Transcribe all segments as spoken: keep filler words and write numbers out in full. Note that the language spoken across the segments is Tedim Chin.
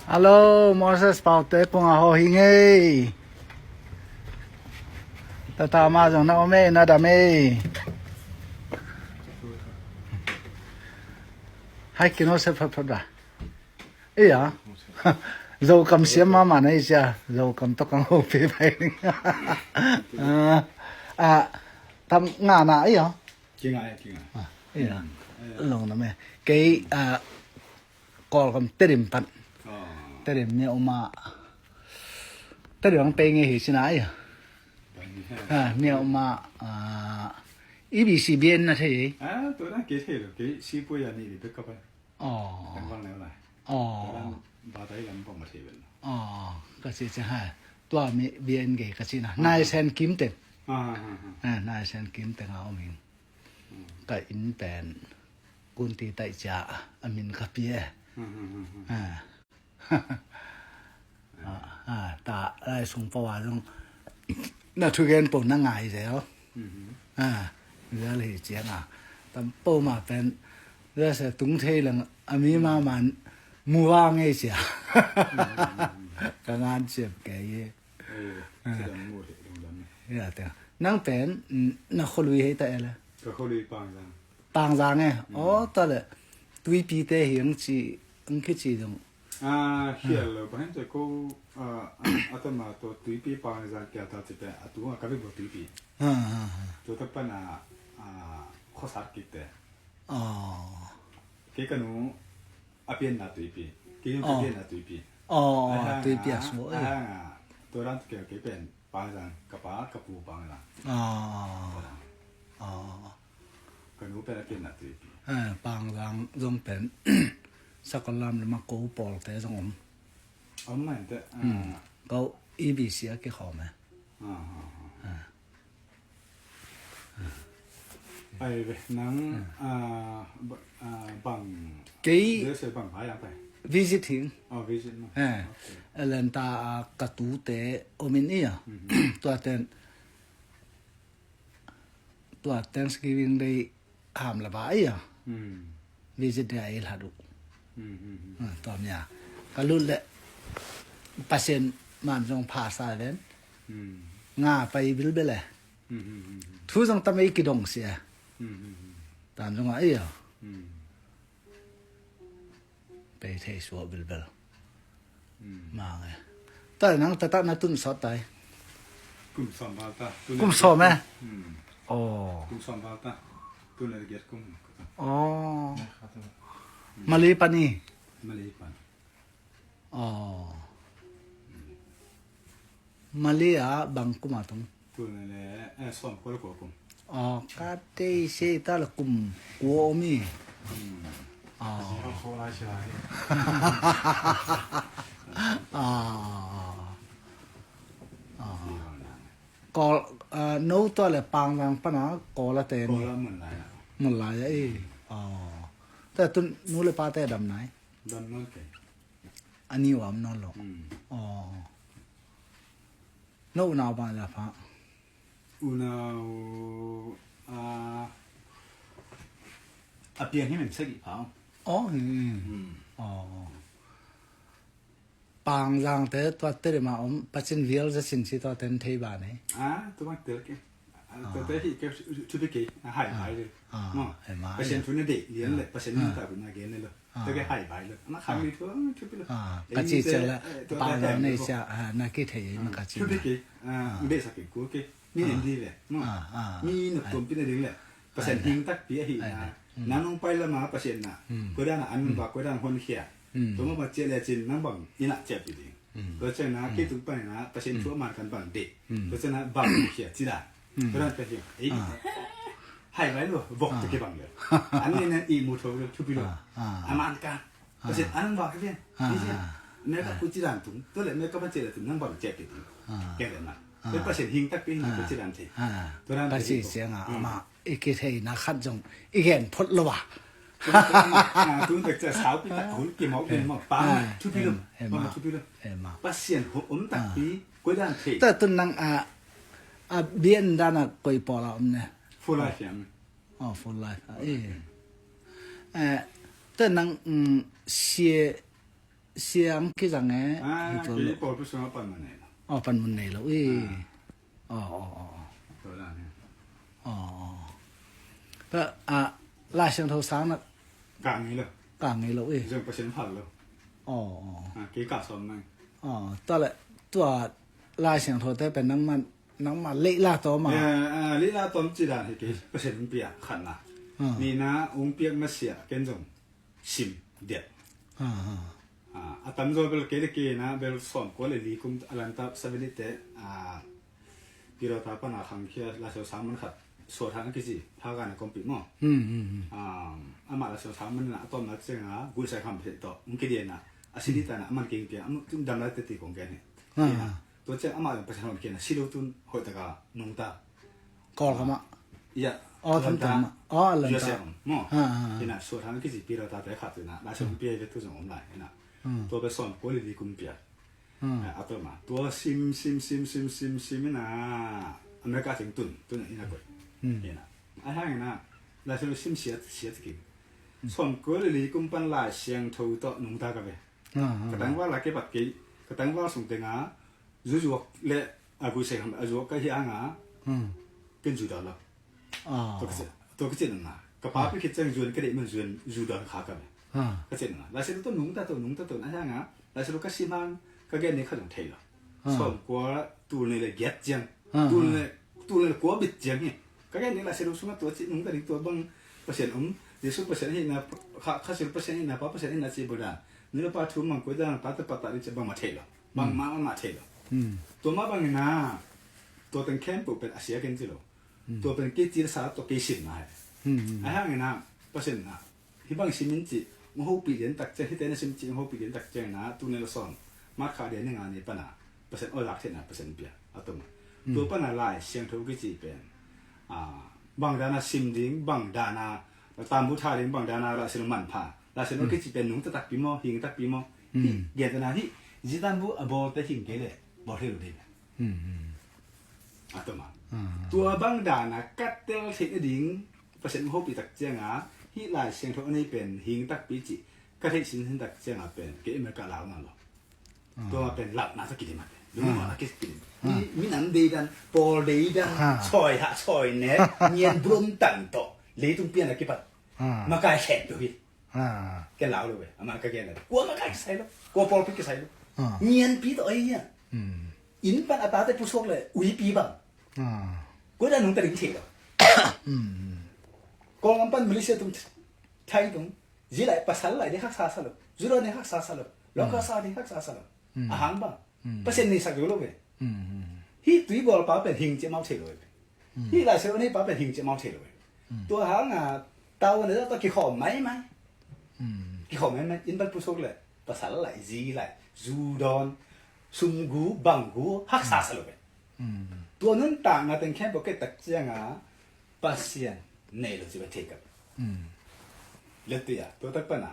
Hello, Moses Paute kung a ho hi ngei. Tata ma zong na om ei, na dam ei. Hai kino se phat phat ba. Iya. Zokam siam mama na i sia. Zokam to kang ho pe bai ning. Ah, ah, tam nga na iya. Kinga, kinga. Ah, iya. Long na me. Kei, ah, Kawlgam Tedim pan. Tedim Myanmar. Tedim ang pei ngei hi sina ai. Ah, Myanmar, ah, E B C B N na thei. Ah, tua dan kei thei lo, kei si pui ya ni di pek ka pan. Oh. Kan bang leu lai. Oh. Tua dan ba tai lam bang ma thei ben. Oh, ka si si ha. Tua mi B N kei ka si na. Nai Sen Kim Teng. Ah, ah, ah, ah. Ah, Nai Sen Kim Teng a om ing. Ka inn pen Kunti taih cia a min ka pia. Ah. Ah, ah, ta lai sung pawa zong na thugen po na ngai zel. Ah, zel hi ciang a. Tam po ma pen zel se tung thei lang a mi ma man mu va ngei cia. Ka ngan ciam kei hi. Eh, cidam mu thei dong dam. Ya, te. Nang pen, mm, na kholui hei ta ele. Ka kholui Pangzang. Pangzang e. Mm. Oh, ta le. Tuipi te hi ang ci, ang ki ci dong. Ah, hial lo, pahen te ko, ah, ah, atama to Tuipi Pangzang kia ta ci te, atu nga ka bi bo Tuipi. Ha, ha, ha. To ta pana, ah, khosar kik te. Oh. Ke kanu, a pianna Tuipi. Kei zong ka pianna Tuipi. Oh, oh, Tuipi a suak, eh. Tua dan kei, kei pen Pangzang, ka pa, ka pu Pangzang. Oh, oh. Ka nu pen a pianna Tuipi. Eh, Pangzang zong pen Sakolam le Mako pawlte zong om. Om man te. Ko E B C a kikhawm e. Ah, ah, ah. Ai ve, nang, ah, ba-, ah, bang, kei bang hai ang pai. Visit hing. Oh, visit ma. Eh, okay. Atlanta a ka tute om in ia. Tua ten, tua Thanksgiving Day ham la ba ia. Visit dia i lhat uh. Tua mia ka lut le Pasian man zong pha sa ven. Nga pai bilbel e. Thu zong tam ei kidong sia. Tan zong a ia. Pei thei suak bilbel. Mang e. Tua nang tata na tun sawt tai. Kum sawm val ta. Kum sawm e. Oh. Kum sawm val ta. Tun le giat kum. Oh. Mali pani. Mali pan. Oh. Mali a bang kum a tung. Tun le, eh, sawm kua le kua kum. Oh, ka tei se ta le kum kua om i. Oh. Kawl, ah, no tua le Pangzang pana Kawl a te ni. Kawl a mun lai a. Mun lai a i. Oh. Ta tun nu le pa te dam nai. Dam nai ke. Ani wam non lo. Oh. No unau bang la pha. Unau, ah, a piang hi men sagi pha. Oh, hmm. Oh. Pangzang te tua Tedim a om Pachin vial za sin si tua ten thei ba nei. Ah, tua bang tel ke. Ah, tua te hi ke thupi ke, ah, hai bai le. Ah, no. Pasian thu na de lian le, Pasian na ta bu na gen le lo. Tua ke hai bai lo. Na khang li thu, thupi lo. Ka ci ciang la, Pangzang nei sia, ah, na ki thei ma ka ci. Thupi ke, ah, be sa ke ku ke. Mi en di le, no. Mi na tuam pi na ding le. Pasian hing takpi ahi na. Nang nong pai lama Pasian na. Koi dan a an ba, koi dan hon khia. Tua ma ba cia le cin nang bang ina cia pi ding. Tua ciang na kei tung pan na Pasian thu a man kan bang de. Tua ciang na bang khia ci dan. Tua dan pe hi. Ei. Hai vai lo, vok tu ke bang le. An ni na i mu tho lo, thupi lo. A man kan. Pasian an bang ke. Ni cia. Me ka ku ci dan tung. Tua le me ka ban cia le tung nang bang cia pi ding. Ke le na. Tua Pasian hing takpi na ku ci dan thei. Tua dan pe hi. Pasian sia nga ma. I kithei na khat zong i gen phot lo a. Tung tak cia sau pi tak hun ki mawk din mawk pa ma thupi lo. Ma thupi lo. Pasian ho om takpi koi dan thei. Ta tun nang a, a bian dan a koi pawl a om ne. Full life hiam. Oh, full life. Eh. Eh, ta nang, mm, sia Siang kizang e. Ah, hi tua kei lo. Pawlpi sungah panmun nei lo. Oh, panmun nei lo i. Ah. Oh, oh, oh, oh. Tua dan hi. Oh, oh. Pa, ah, Lai Siangtho sang na. Ka ngei lo. Ka ngei lo i. Zong Pasian phal lo. Oh, oh. Ah, kei ka sawm nai. Oh, tua le, tua Lai Siangtho te pen nangman, nangman leila tawm a. Eh, ah, leila tawm ci dan hi kei. Pasian hong pia khatna. Ah. Nina hong piak na sia ken zong sim diat. Ha, ha. Ah, a tamzaw bel kei le kei na bel sawmkua le li kum a lanta seventy te, ah, Pilota pana khangkhia Lai Siangtho sang man khat Suat Hang a kici Phagana kawmpi maw. Hmm, hmm, hmm. Ah, amah Lai Siangtho sang man na a tawmna cianga Guisai Kham Thei tawh hong kidian a, a sini tana a man keng pia, a tun dam lai teti kong gen hi. Ha, ha. Tua ciang amah Pasian hon kian a si lo tun hoih taka nungta. Kawlgam ah. Ya. Oh, Lanta. Thamtang ah. Oh, Lanta. U S A om maw. Ha, ha, ha. Ina Suat Hang kici Pilota te khat ina. Lai Siangtho pia ve tu zong om lai ina. Hmm. Tua pen sawmkua le li kum pia. Hmm. Ah, a tawm a. Tua sim, sim, sim, sim, sim, sim ina. America teng tun, tun ina koi. Hmm. Ina. A hang ina. Lai Siangtho sim siat, siat ki. Hmm. Sawmkua le li kum pan Lai Siangtho tawh nungta ka ve. Ha, ha, ha. Ka tangval a kipat kei. Ka tangval sung tenga. Zuzuak le a Guisai Kham a zuak ka hi anga. Hmm. Ken zu dawn lo. Ah. Tua ka ci, tua ka ci nana. Ka pa pi khit ciang zuan ka deih man zuan zu dawn kha ka ve. Ah. Ka ci nana. Lai Siangtho tawh nungta tawh nungta tawh na hi anga. Lai Siangtho ka sim hang ka gen ni kha zong thei lo. Ah. Sawmkua tul ni le giat ciang. Ah, tul ni, ah. Tul ni le kua bit ciang hi. Ka gen ni Lai Siangtho sungah tua ci nungta ding tua bang Pasian om. Jesu Pasian hi na, kha, kha sil Pasian hi na, pa Pasian hi na ci bang dan. Ni le pa thu mang koi dan, pa te pa ta ding ci bang ma thei lo. Bang ma, ma thei lo. Hmm. Tua mah bangin a, tua teng khempeuh pen a sia ken ci lo. Hmm. Tua pen kei cil sa tua kei sin na he. Hmm, hmm. A hangin a, Pasian a, hih bang sim in ci, hong hopih lian tak ciang, hih tena sim ci, hong hopih lian tak ciang na, tu ne la sawn. Mat kha dia ni nga ni pana, Pasian oi lak thei na, Pasian pia, a tum. Hmm. Tua pana Lai Siangtho kici pen. A, bang dana sim ding, bang dana, tambu tha ding, bang dana, la sin manpha. La sin kici pen nung takpi maw, hing takpi maw. Hmm. Hih, gen tana hih, zi tambu a bawl te hing kei le, bawl thei lo ding. Hmm, hmm. A tuma. Ah. Tua bang dana ka tel theih nading Pasian hopih tak cianga hih Lai Siangtho a nei pen hing takpi cih ka theih sinsin tak cianga pen kei America lau na lo. Ah. Tua pen lau na ta kidim a pen. Lungmawh na kidim. Ah. Mi, minam deidan, pawl deidan, ah, sawi hah, sawi nek, ngian burom tan tawh leitung pian a kipat. Ah. Makai khen tu hi. Ah. Ken lau lo ve, ama ka gen lo. Kua makai kisai lo, kua pawlpi kisai lo. Ah. Ngianpi tawh ahi hian. Hmm. Inn pan a tate pusuak le, uipi bang. Ah. Kua dan nung ta ding thei lo. Hmm. Kawlgam pan Malaysia tung, Thai tung, zi lai pasal lai ding haksa sa lo. Zu lai ding haksa sa lo. Lawngkasa ding haksa sa lo. Hmm. A hang bang. Hmm. Pasian neisak zo lo ve. Hmm, hmm. Hih tuibawlpa pen hing ciah mau thei lo ve. Hmm. Hih Lai Siangtho neipa pen hing ciah mau thei lo ve. Hmm. Tua hanga tau na tua kikhawm maimai. Hmm. Kikhawm maimai. Inn pan pusuak le pasal lai, zi lai, zu dawn, sum gu, bang gu, haksa sa lo ve. Hmm. Tua nuntakna teng khempeuh kei tak cianga Pasian nei lo ci va thei kap. Hmm. Letui a, tua tak pana.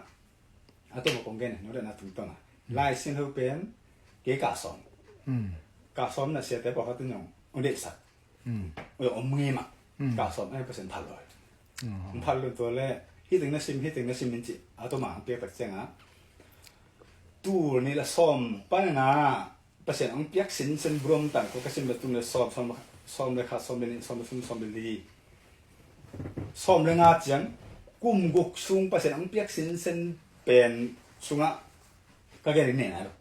A tawh ma kong gen, nodana tungtawna. Hmm. Lai Siangtho pen, kei ka sawm. Hmm. Ka sawm na siate pawlkhat in zong, ong deihsak. Hmm. Ong om ngei mah. Hmm. Ka sawm, ai Pasian phal lo. Hmm. Phal lo tua le, hih teng na sim, hih teng na sim in ci. A tawh ma ang piak tak cianga. Tul ni la sawm, panena, Pasian ong piak sinsen burom tan ko ka sim le tung le sawm, sawm, sawm le khat, sawm le nih, sawm le thum, sawm le li. Sawm le nga ciang, kum guk sung Pasian ong piak sinsen pen sungah ka gen ning nei nai lo.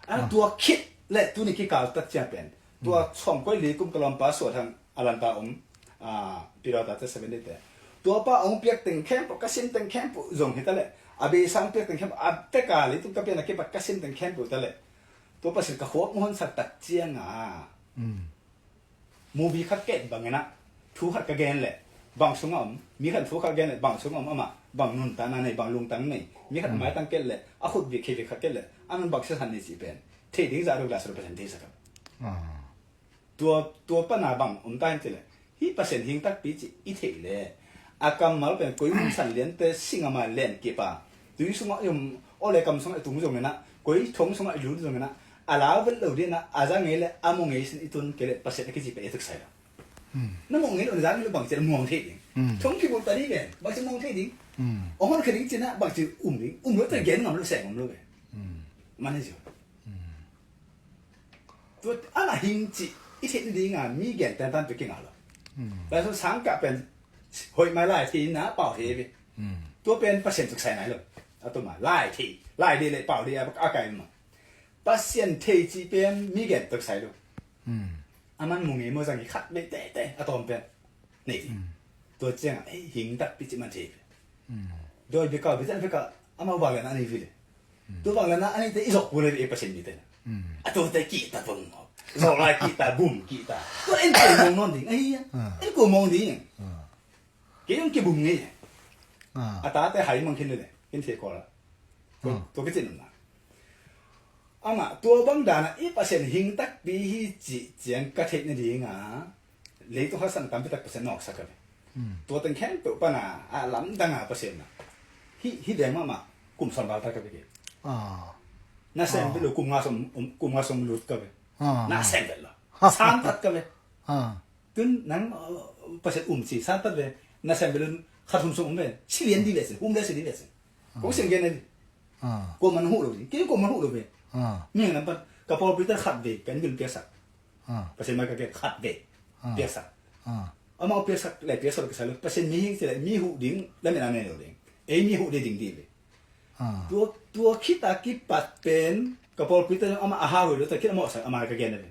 A tua khit le tuni kikal tak ciang pen. Tua sawmkua le li kum ka lawmpa Suat Hang a lanta om, a, Pilota te seven day te. Tua pa ong piak teng khempeuh, ka sim teng khempeuh zong hi ta le. A beisa ong piak teng khempeuh, a teka leitung ka pian a kipat ka sim teng khempeuh ta le. Tua Pasian ka khuak muhon sak tak cianga. Mm. Movie khat ket bangin a, thu khat ka gen le, bang sungah om, mi khat thu khat gen le, bang sungah om amah, bang nuntakna nei, bang lungtang nei, mi khat a maitang ket le, a khut vik khei vik khat ket le, a nun bang sisan nei cih pen. Thei ding zah dong la sa Pasian thei sak a. Ah. Tua, tua pana bang om ta hen ti le, hih Pasian hing takpi cih i theih le, a kammal pen koi hun san liante sing a ma len kip a, tui sungah i om, aw le kam sungah i tung zongin a, koi thong sungah i lut zongin a, a lau vet lo ding a, a za ngei le, a mu ngei sin i tun kei le, Pasian a kici pen i tek sai lo. Hmm. Na mu ngei lo, na za ngei lo bangci a muang thei ding. Hmm. Thong kibulh ta ding ven, bangci muang thei ding. Hmm. Ong hon khe ding cin a, bangci um ding, um lo ta gen ngam lo, seng ngam lo ven. Hmm. Man hi ziau. Tua ana hing cih i theih nadinga mi gen tantan peuh kinga lo. Lai Siangtho sangkah pen hoih mai lai thei na pau thei ve. Tua pen Pasian tuksai nai lo. A tuma lai thei, lai dei le pau dei a kai ma. Pasian thei cih pen mi gen tuksai lo. A man mu ngei maw zang hi khat vei tete a tawm pen. Nei ti. Tua ciangah ei hing takpi cih man thei ve. Dawi bikau bikau bikau amau vanglian a nei vi le. Tua vanglian a neite i zok pu le ve ei Pasian mite na. A tuate kihta vong maw. Zok lai kihta bum kihta. Tua en kua mong nawn ding ahi a. En kua mong ding. Kei hong kibum ngei. A tate hai mang khin le le. Kin thei kua la. Tua kici nunna. Amah tua bang dana i Pasian hing takpi hi cih ciang ka theih nadinga leitung haksatna tampi tak Pasian nawksak ka ve. Tua teng khempeuh pana a lamdanga Pasian na hih hih deng mahmah kum sawm val tak ka ve kei. Na sem vet lo kum nga sawm kum nga sawm lut ka ve. Na sem vet lo. Santat ka ve. Tun nang Pasian um ci santat ve. Na sem vet lo khat hum sung um ve. Si lian di ve sin hum ve si di ve sin. Kong siang gen na di. Kuaman huh lo di kei kuaman huh lo ve. Mi hang lampan ka pawlpi tan khat ve pen vil piasak. Pasian mai ka gen khat ve piasak. Amau piasak le piasak lo kisai lo Pasian mi hing ci le mi huh ding lamen a nei lo ding. Ei mi huh ding ding di ve. Tua tua khita kipat pen ka pawlpi tan ama a ha hoi lo ta kit amau sa ama ka gen na ve.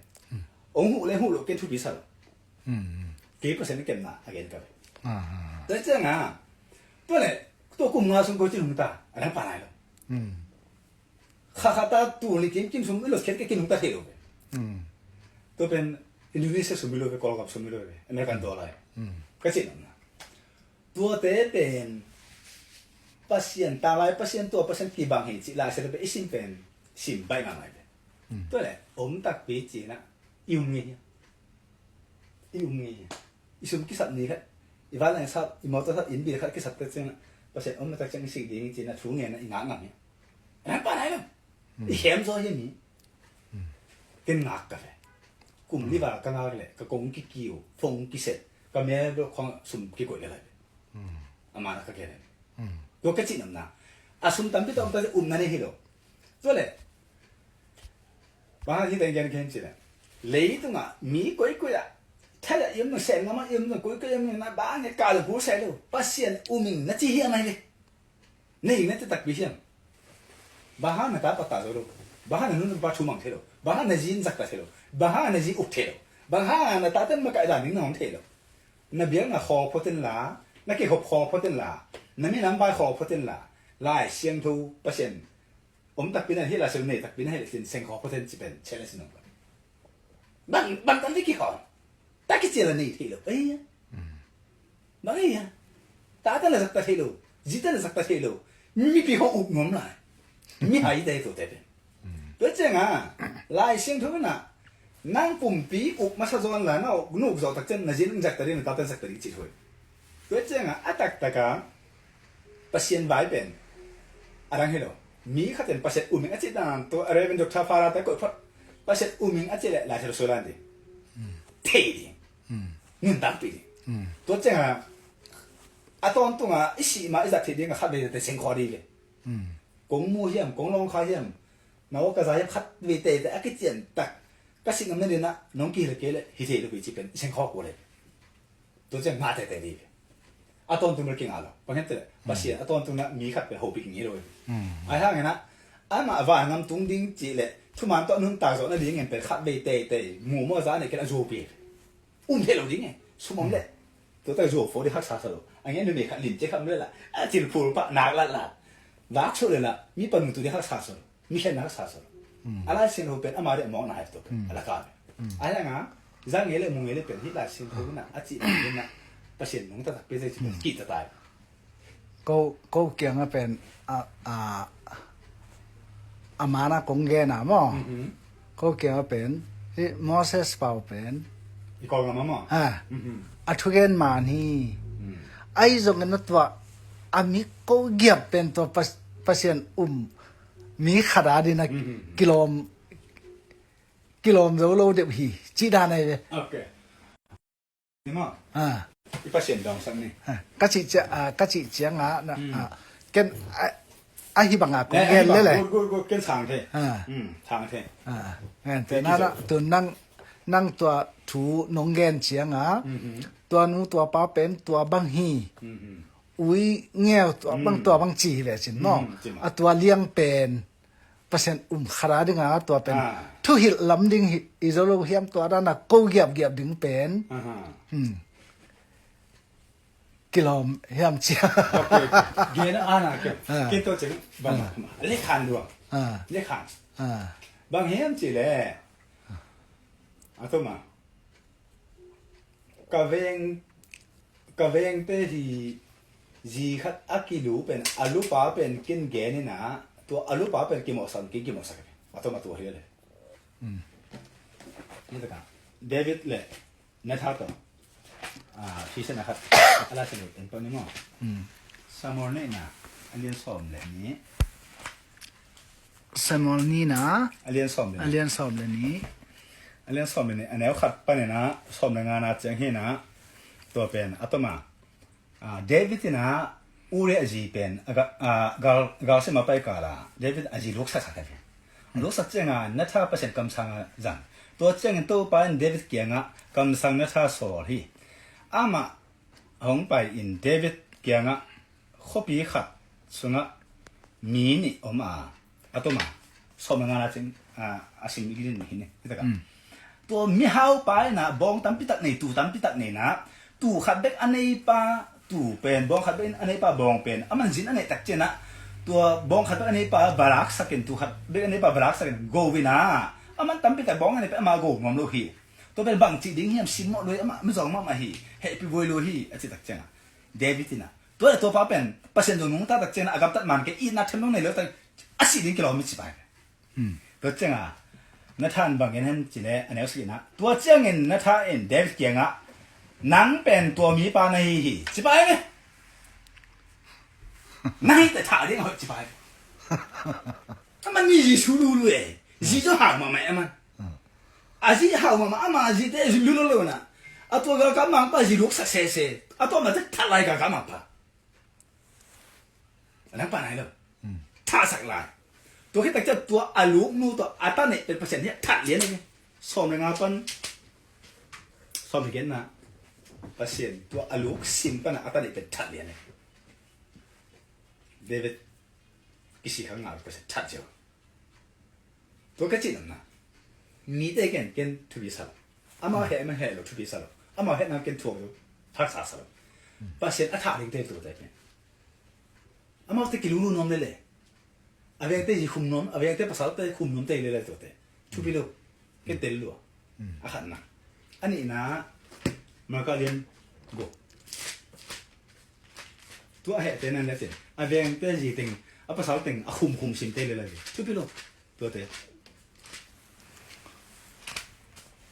Ong huh le huh lo ken thupi sa lo. Kei Pasian kemna a gen ka ve. Tua cianga tua le tua kum nga sung ko cin hung ta a dang pa nai lo. Kha kha ta tu ni kim kim sung ilo khet ke kin hung ta thei lo ve. Tua pen Indonesia sung ilo ve Kolkap sung ilo ve American dollar. Ka cin na. Tuate pen Pasian ta lai Pasian tua Pasian kibang hi cih lai sia pen i sim pen sim bai ngamai pen. Tua le om takpi cina i um ngei hi. I um ngei hi. I sum kisap ni khat i van lang sap i motor sap in bil khat kisap te cina Pasian om na tak cina sik ding cina thu ngen na i ngak ngam hi. Ran pa nai lo. I hem zo hi mi. Ken ngak ka ve. Kum li val ka ngak le ka kong kikiu fong kiset ka mel bel khong sum kikoih le lai. Amana ka kene. Tua ka cih namna a sum tampi ta um ta um na nei hi lo. Tua le bang hang hi teng gen khen ci le leitungah mi koikoi ah thala im nung sem ngama im nung koikoi im nung na bang nge ka lo hu sai lo Pasian uming na ci hi amai le. Na hing na te takpi hiam? Bang hang na ta pata zo lo? Bang hang na nu na pa thu mang thei lo? Bang hang na zi in zak ta thei lo? Bang hang na zi uk thei lo? Bang hang na ta ten makaih dan ding na hong thei lo? Na biakna khaw photen la, na kikhop khaw photen la, na minam vai khaw photen la, Lai Siangtho Pasian om takpi na hi la sel nei takpi na hi le sin seng khaw photen ci pen challenge nong. Bang bang tan di kikhop. Ta kici la nei thei lo. Ei. Bang ei a. Ta ta na zak ta thei lo. Zi ta na zak ta thei lo. Mi pi ho uk nuam lai. Mi hai te to te pen. Tua cianga Lai Siangtho na nang pumpi uk masa zon la na uk nuk zo tak cian na zin zak ta ding na ta ta zak ta ding ci thoi. Tua cianga a taktaka Pasian vai pen a dang hi lo. Mi khat in Pasian uming a cih dan tua Reverend Doctor Fara ta koih phot Pasian uming a cih le Lai Siangtho suai lan ding. Thei ding. Nun dangpi ding. Tua cianga a tawntunga i sih ma i zat theih dinga khat vei tete seng khaw ding ve. Kong mu hiam kong lawng kha hiam na aw ka za hiam khat vei tete a kician tak ka sih ngam na dina nong kihil kei le hi thei lo pi ci pen i seng khaw kul le. Tua ciang ngah tete ding ve. A tawntung bel kingah lo. Bang hiam cih leh Pasian a tawntung na mi khat pen hopih kingih lo ve. Ahi hangin ah amah vangam tung ding cih leh thuman tawh a nuntak zawh nadingin pen khat vei teitei mu maw za neih kei leh a zuau pi ve. Um thei lo ding e. Sum om leh tua tak zuau fo ding haksa sa lo. A ngen numei khat lim ciah kham leh lah a cilphul pah nak latlat vak suh leh lah mi panung tu ding haksa sa lo. Mi khenna ka sa sawh. A Lai Siangtho pen ama deh mawkna ai tua pen a la ka ve. A hianga za ngei le mu ngei le pen hih Lai Siangtho na a cih na Pasian nungta takpi zai ci pen kihta tai. Ko ko kianga pen a a a mana kong gena maw. Ko kianga pen hih Moses pau pen i kol ngam maw. A a thugen man hi. Ai zongin na tua a mi ko giap pen tua Pas- Pasian um mi khat a dina kilawm kilawm zo lo deuh hi. Cih dan ahi ve. Ka cih cia ka cih cianga na ken Ahi banga kong gen lele. Good, good, good. Ken sang thei. Ah. Hmm, sang thei. Ah, ngen te na na, tun nang, nang tua thu nong gen cianga, mhm, tua nu tua pa pen tua bang hi. Mhm. Ui ngeu tua bang, hmm, tua bang ci hi ve cin maw. Hmm, ci maw. A tua liang pen Pasian um khara dinga tua pen, ah, thuhilh lam ding hi, i zo lo hiam tua dana ko giapgiap ding pen. Aha. Hmm. Kilawm hiam cia. Ok, ok. Gen a na ke. Ah. Ke to ceng bang. Ah. Le khan dua. Ah. Le khan. Ah. Bang hiam ci le. A to ma. Ka veng, ka vengte hi zi khat a kilu pen, a lupa pen kin gen ina, tua a lupa pen kimawhsak, kin kimawhsak. A to ma tua hi le. Hmm. Ni ta ka. David le Nathan tawh, ah, thisen a khat a la selu en pau ni maw. Hmm. Samuel nihna a lian sawm le nih. Samuel nihna a lian sawm le nih. A lian sawm le nih. A lian sawm le nih. A neu khat panin ah sawm le ngana ciang hi nah. Tua pen a tawm a, ah, David in ah Uriah zi pen a ga-, ah, gal, galsim a pai kala David a zi luksak sak a ve. A luksak cianga Nathan Pasian kamsang a zang. Tua ciangin Topa in David kiangah kamsang Nathan sawl hi. Amah hong pai in David kiangah khuapi khat sungah mi nih om a, a tawm a, sawm le ngana ciang, ah, a sim i gilin hi ni, hi tak a. Mm. Tua mihau pa in ah bawng tampi tak nei, tuu tampi tak nei nah, tuu khat bek a neipa, tuu pen, bawng khat bek a neipa bawng pen, aman zin a neih tak ciangin ah, tua bawng khat bek a neipa va laksak in, tuu khat bek a neipa va laksak in, go in ah, aman tampi tak bawng a neipa ama go nuam lo hi. Tua pen bang cih ding hiam, simmawh lo hi, ama mizawng mahmah hi, hehpih buai lo hi, a cih tak ciangin ah, David in ah, tua le tua pa pen Pasian zong nungta tak ciangin ah, a gamtat man kei, itna them lo nei lo tak, a sih ding kilawm hi ci pai. Hmm. Tua ciangin ah Nathan bang gen hen ci le, a neu sagihna. Tua ciangin Nathan in David kiangah, nang pen tua mipa na hi hi, ci pai ve. Nang hi te thah ding a hoih ci pai ve. Aman mi zi su lulu e. Zi zong hau mahmah e aman. A zi hau mahmah, ama zi te zi lulu lo na. A tua galkap mangpa zi luksak sese. A tua ma te that lai galkap mangpa. A nang pa nai lo. Hmm. Thahsak lai. Tua khit tak ciang tua a luknu tua a ta neih pen Pasian hi a that lian e. Sawm le nga pan sawm le giatna. Pasian tua a luksim pan a ta neih pen that lian e. David kisi kha ngal Pasian that cia. Tua ka cih nopna. Mite ken, ken thupi sa lo. Amau heh man heh lo, thupi sa lo. Amau heh nang ken thuak lo, haksa sa lo. Pasian a thah ding te tuate pen. Amaute kilulu nuam lele. A vengte hi khum nuam, a vengte pasalte khum nuam te lele tuate. Thupi lo. Ken tel lua. A khatna. A nihna, Marka lian guk. Tua a hehte nan le te. A vengte zi teng, a pasal teng, a khumkhum sim te le la ve. Thupi lo. Tuate.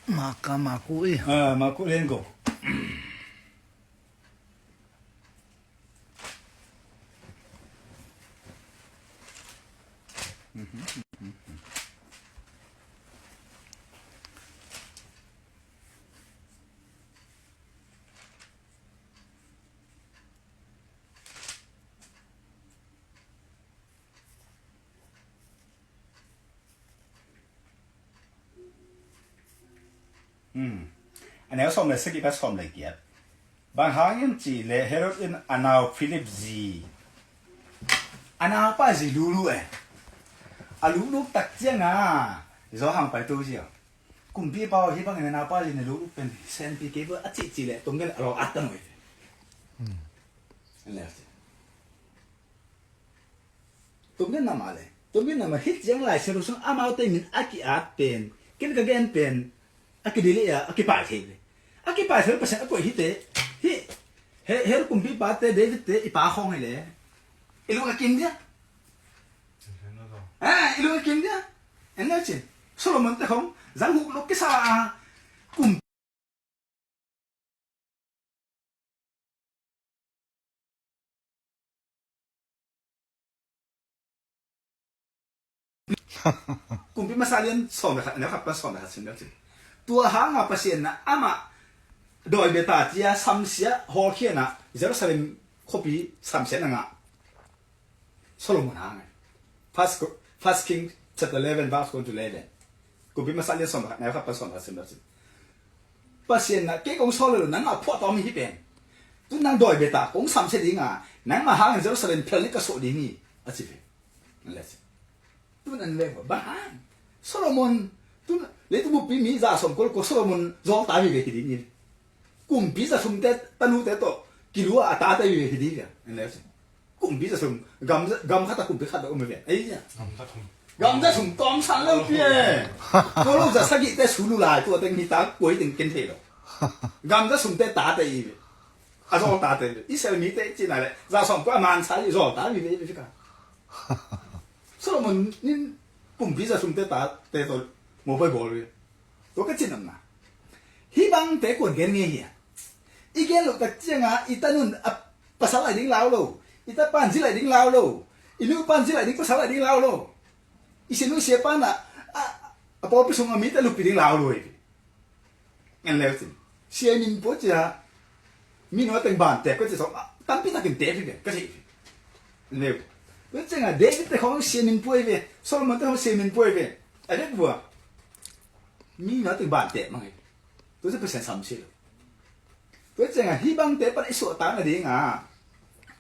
Marka, Marku i. Ah, Marku lian guk. Hmm. A neu sawm le sagih pan sawm le giat. Bang hang hiam cih leh Herod in a nau Philip zi, a naupa zi lulu e. A lukluk tak ciangin Johan pai to zi a, kumpipa aw, hih bangin a naupa zi na lukluk pen senpi kei bua a cihcih leh tunggen a lawh at ta nuai. Hmm. An leh a cih. Tum gen nama le. Tum gen nama hih ciang Lai Siangtho sung amaute min a ki-at pen, ken ka gen pen, a kidelay a, a kipai thei le. A kipai thei Pasian a koih hite. Hih, he, he kumpipa te, David te, i pa khawng hi le. I lung a kim dia. Ah, i lung a kim dia. En le cin. Solomon te khawng, zang huk lok kisa a, kum Kumpi Masa lian sawm le khat, a neu khat pan sawm le khat sim le cin. Tua hanga Pasian na amah dawi bia ta cia samsia hawlkhia na Jerusalem khuapi samsia na ngah. Solomon hang. First, First King chapter eleven, verse one to eleven. Kumpi Masa lian sawm le khat, neu khat pan sawm le khat sim lo cin. Pasian na, kei kong sawl lo, nangmah phuahtawm hi pen. Tu nang dawi bia ta, kong samsia ding a, nangmah hangin Jerusalem phel nih ka suah ding hi, a ci ve. Let's see. Tun an leng bang hang. Solomon, tun leitung buppi mi za sawm kul kul Solomon zawngta vive hi ding hi. Kumpi za thumte tanute tawh kilua a tate vive hi ding hi. An leng si. Kumpi za thum, gam, gam khat a kumpi khat a um vive. Ei ya. Gam za thum. Gam za thum tawm san lo pi e. Tua lo za sagihte sulu lai tua teng hi ta koi teng ken thei lo. Gam za thumte tate i ve. A zawngtate vive. Israel mite i cina le. Za sawm kul a mansa i zawngta vive vive ka. Solomon in kumpi za thumte tate tawh mawhbawl ve. Tua ka cin omna. Hih bangte kuan gen ngei hi a. I gen loh tak cianga i tanun a pasal lai ding lau lo. I tapa in zi lai ding lau lo. I nupa in zi lai ding pasal lai ding lau lo. I sinu siapa in a, a, a pawlpi sungah mite luppi ding lau lo hi. Ngan leu cin. Sia min pua cia. Mi nua teng ban tep ka ci sawm. Tampi takin tep hi ve. Ka ci hi. Ngan leu. Tua cianga David te khong sia min pua hi ve. Solomon te khong sia min pua hi ve. A dek bua. Mi nua teng ban tep mang hi. Tua ci Pasian sam si lo. Tua cianga hih bangte pan i suahtak nadinga.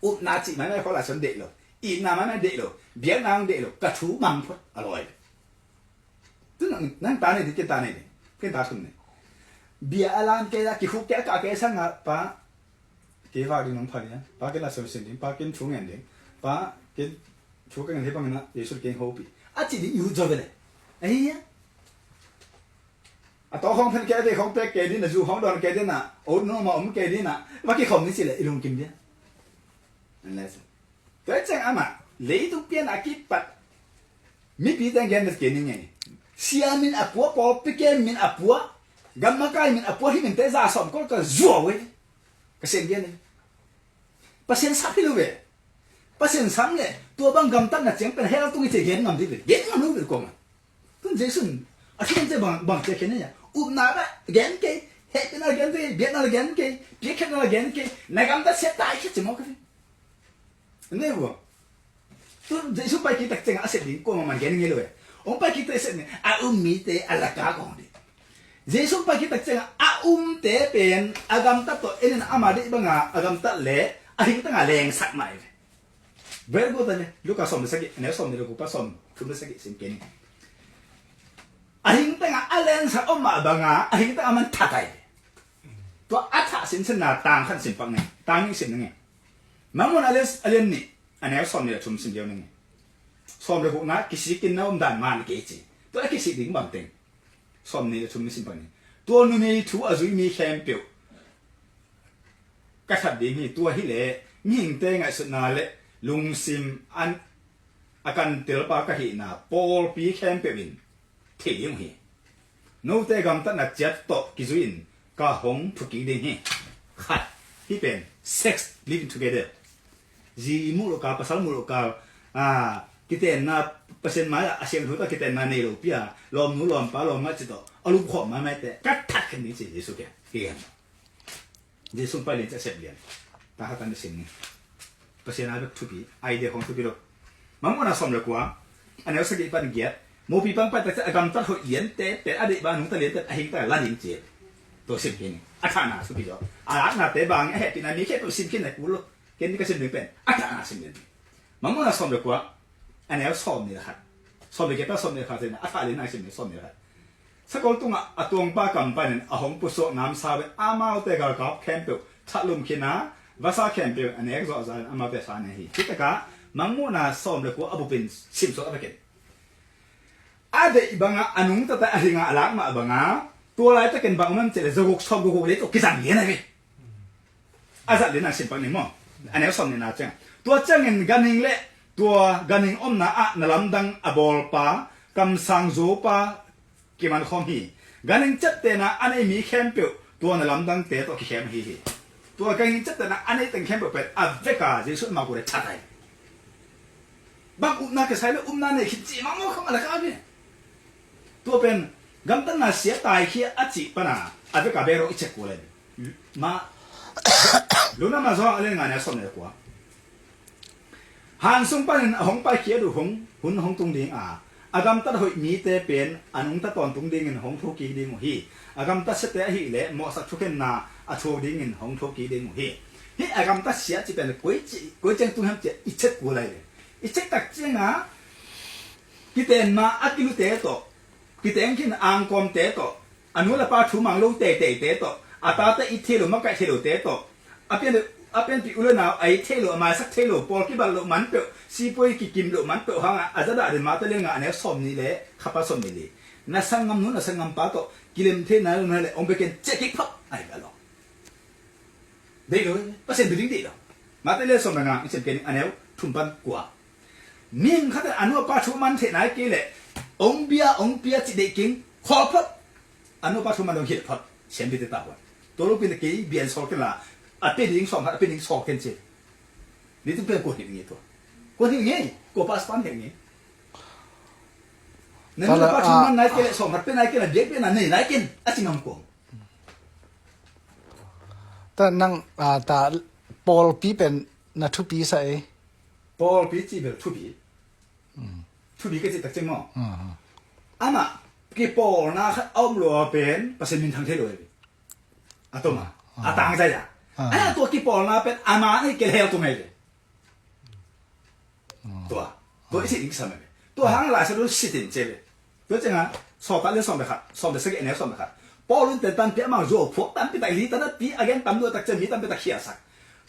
Upna cih maimai khawng lai suan deih lo. Itna maimai deih lo. Biakna hong deih lo. Ka thu mang phot a lawi. Tu nang, nang ta nei ding, ken ta nei ding, ken ta thum nei. Bia a lam kei a, kikhuk kei a, kah kei sangah, pa, kei vak ding nong pha ding a, pa, ken la sem sin ding, pa, ken thu ngen ding, pa, ken thu ka ngen hi bangin a, Jesu ken hopih. A ci ding i ut zaw ve le. Ahi a. A tawh khawng phen kei a, vei khawng pek kei ding a, zu khawng dawn kei ding a, o noma om kei ding a, va kikhawm ni ci le, i lungkim ding a. An leh. Tua ciang amah leitung pian a kipat mipi teng gen vet kei ning ei. Sia min a pua, pawlpi kem min a pua, gammakai min a pua, hih minte za sawm kul ka zuau ei. Ka sem gen ei. Pasian sap hi lo ve. Pasian sam le tua bang gamtatna ciang pen hell tung i ci gen ngam dih ve. Gen ngam lo ve kuamah. Tun Jesu in a thu gen ciang bang, bang ciang khen ei a. Upna la gen kei, hehpihna la gen kei, biakna la gen kei, piakkhiatna la gen kei, na gamtat sia tai khia ci mawk kei. Nei vua. Tun Jesu pai kik tak ciangah a sep ding kuamah man gen ngei lo e. Hong pai kik tak a sep ding a um mite a laka kong ding. Jesu pai kik tak ciangah a umte pen a gamtat tawh en in ama deih banga a gamtat le a hingtanga lengsak mah e. Very good a le. Luka sawm le sagih, a neu sawm le guk pan sawm thum le sagih sim kei ni. A hingtanga a lengsak om mah banga a hingtanga man that ai. Tua a thah sinsenna tang khat sim pak ni. Tang nih sim ni nge. Mangmuhna a lian, a lian nih, a neu sawm nih le thum sim lio ning. Sawm le gukna kisikin na om dan man kei ci. Tua a kisik ding bang teng. Sawm nih le thum nih sim bang ning. Tua numei thu a zui mi khempeuh ka that ding hi. Tua hileh mihingte ngaihsutna le lungsim an a kantelpa ka hihna pawlpi khempeuh in thei ding uh hi. Note gamtatna ciat tawh kizui-in ka hong thukik ding hi. Khat, hih pen sex living together. Zi muh lo kal, pasal muh lo kal, a, kitenna, Pasian mai-ah a siangtho tawh kitenna nei lo pi a, lawmnu lawmpa lawmngaih ci tawh a lupkhawm maimaite ka that khen ding ci Jesu kiang. Kiang. Jesu pai lian ciah sep lian. Ta khat tan sim ni. Pasian a bek thupi, idea khong thupi lo. Mangmuhna sawm le kua, a neu sagih pan giat. Mopi pang pai tak ciah a gamtat hoih liante pen a deih bang nungta liante a hingta la ding ci. Tua sim khin. A thahna thupi zaw. A laknate bang a hehpihna mi khempeuh sim khin na kul lo. Ken ni ka sim ding pen a thahna sim lian. Mangmuhna sawm le kua, a neu sawm nih le khat. Sawm le giat pan sawm nih le khat, a thah lian nang sim nih sawm nih le khat. Sakol tungah a tuangpa kam panin a hong pusuak namsau in amaute galkap khempeuh thatlum khin a, vasa khempeuh a nek zawhzah in amaute sa ne hi. Hitakah Mangmuhna sawm le kua a bupin simsuak a vekin. A deih bangah a nungta a hingah a lak mah bangah tua laitakin bang om em cih leh zaguk sawm guk guk lei tawh kizang lian a hi. A zat lian a sim pak ning maw? A neu sawm nihna ciang. Tua ciangin ganhing le tua ganhing omna ah na lamdang a bawlpa, kamsang zupa kiman khawm hi. Ganhing ciaptehna a nei mi khempeuh tua na lamdangte tawh kikhem ahi hi. Tua ganhing ciaptehna a nei teng khempeuh pen a veka Jesu in mawk uh le that ai. Bang upna kisai le upna nei khin ci mawk mawk khawng a lak a ve. Tua pen gamtatna sia taikhia a cih pana a veka bero i cek kul le. Ma Luna ma zawng a lian nga neu sawm le kua. Han sung panin a hong paikhia uh hong, hun hong tung ding a, a gamtat hoih mite pen a nungta tawntung dingin hong thukik ding uh hi. A gamtat siate ahih leh mawhsak thukhenna a thuak dingin hong thukik ding uh hi. Hih a gamtat sia cih pen koi ci, koi ciang tung hiam cih i check kul lai ve. I check tak ciangah kitenna a kilute tawh, kiteng khin angkawmte tawh, a nu le pa thu mang lo teiteite tawh, a tate it thei lo, makaih thei lote tawh, a pian, a pianpih u le nau a it thei lo, a maisak thei lo, pawl kibat loh man peuh, sipuai kikim loh man peuh hangah a zadah den Mate lian nga a neu sawm nih le khapa sawm nih li. Na sanggam nu, na sanggam pa tawh kilem thei nai lo nai le ong bekin cekik phot ahi beh lo. Deih lo, Pasian building deih lo. Mate lian sawm le nga, i sem kei ning a neu thum pan kua. Mihing khat in a nu a pa thu man theih nai kei leh ong bia, ong pia cih deih keng, khawl phot. A nu a pa thu man dong hilh phot. Siampite tavuan. Tua lopin kei bian sawl ken la, a pia ding sawm khat, a pia ding sawl ken ci. Ni tung pen kuan hilh nge tua. Kuan hilh nge, kua pa span hilh nge. Na nu a pa thu man nai kei leh sawm khat pia nai ken la, biak pia na nei nai ken, a ci ngam kuang. Ta nang, ah, ta pawlpi pen na thupi sa e. Pawlpi ci bel thupi. Thupi ka cih tak ciang maw? Amah kipawlna khat a om lo a pen Pasian minthang thei lo e. A tom a, a tang zai a. A tua kipawlna pen ama nei ke leu tung e. Tua, tua i sih ding kisam e. Tua hang Lai Siangtho sitin ci e. Tua ciangah Sawltak lian sawm le khat, sawm le sagih a neu sawm le khat. Paul in ten tampi amau zuau phuak tampi tak li tan a pi a gen tam dua tak ciang mi tampi tak khiasak.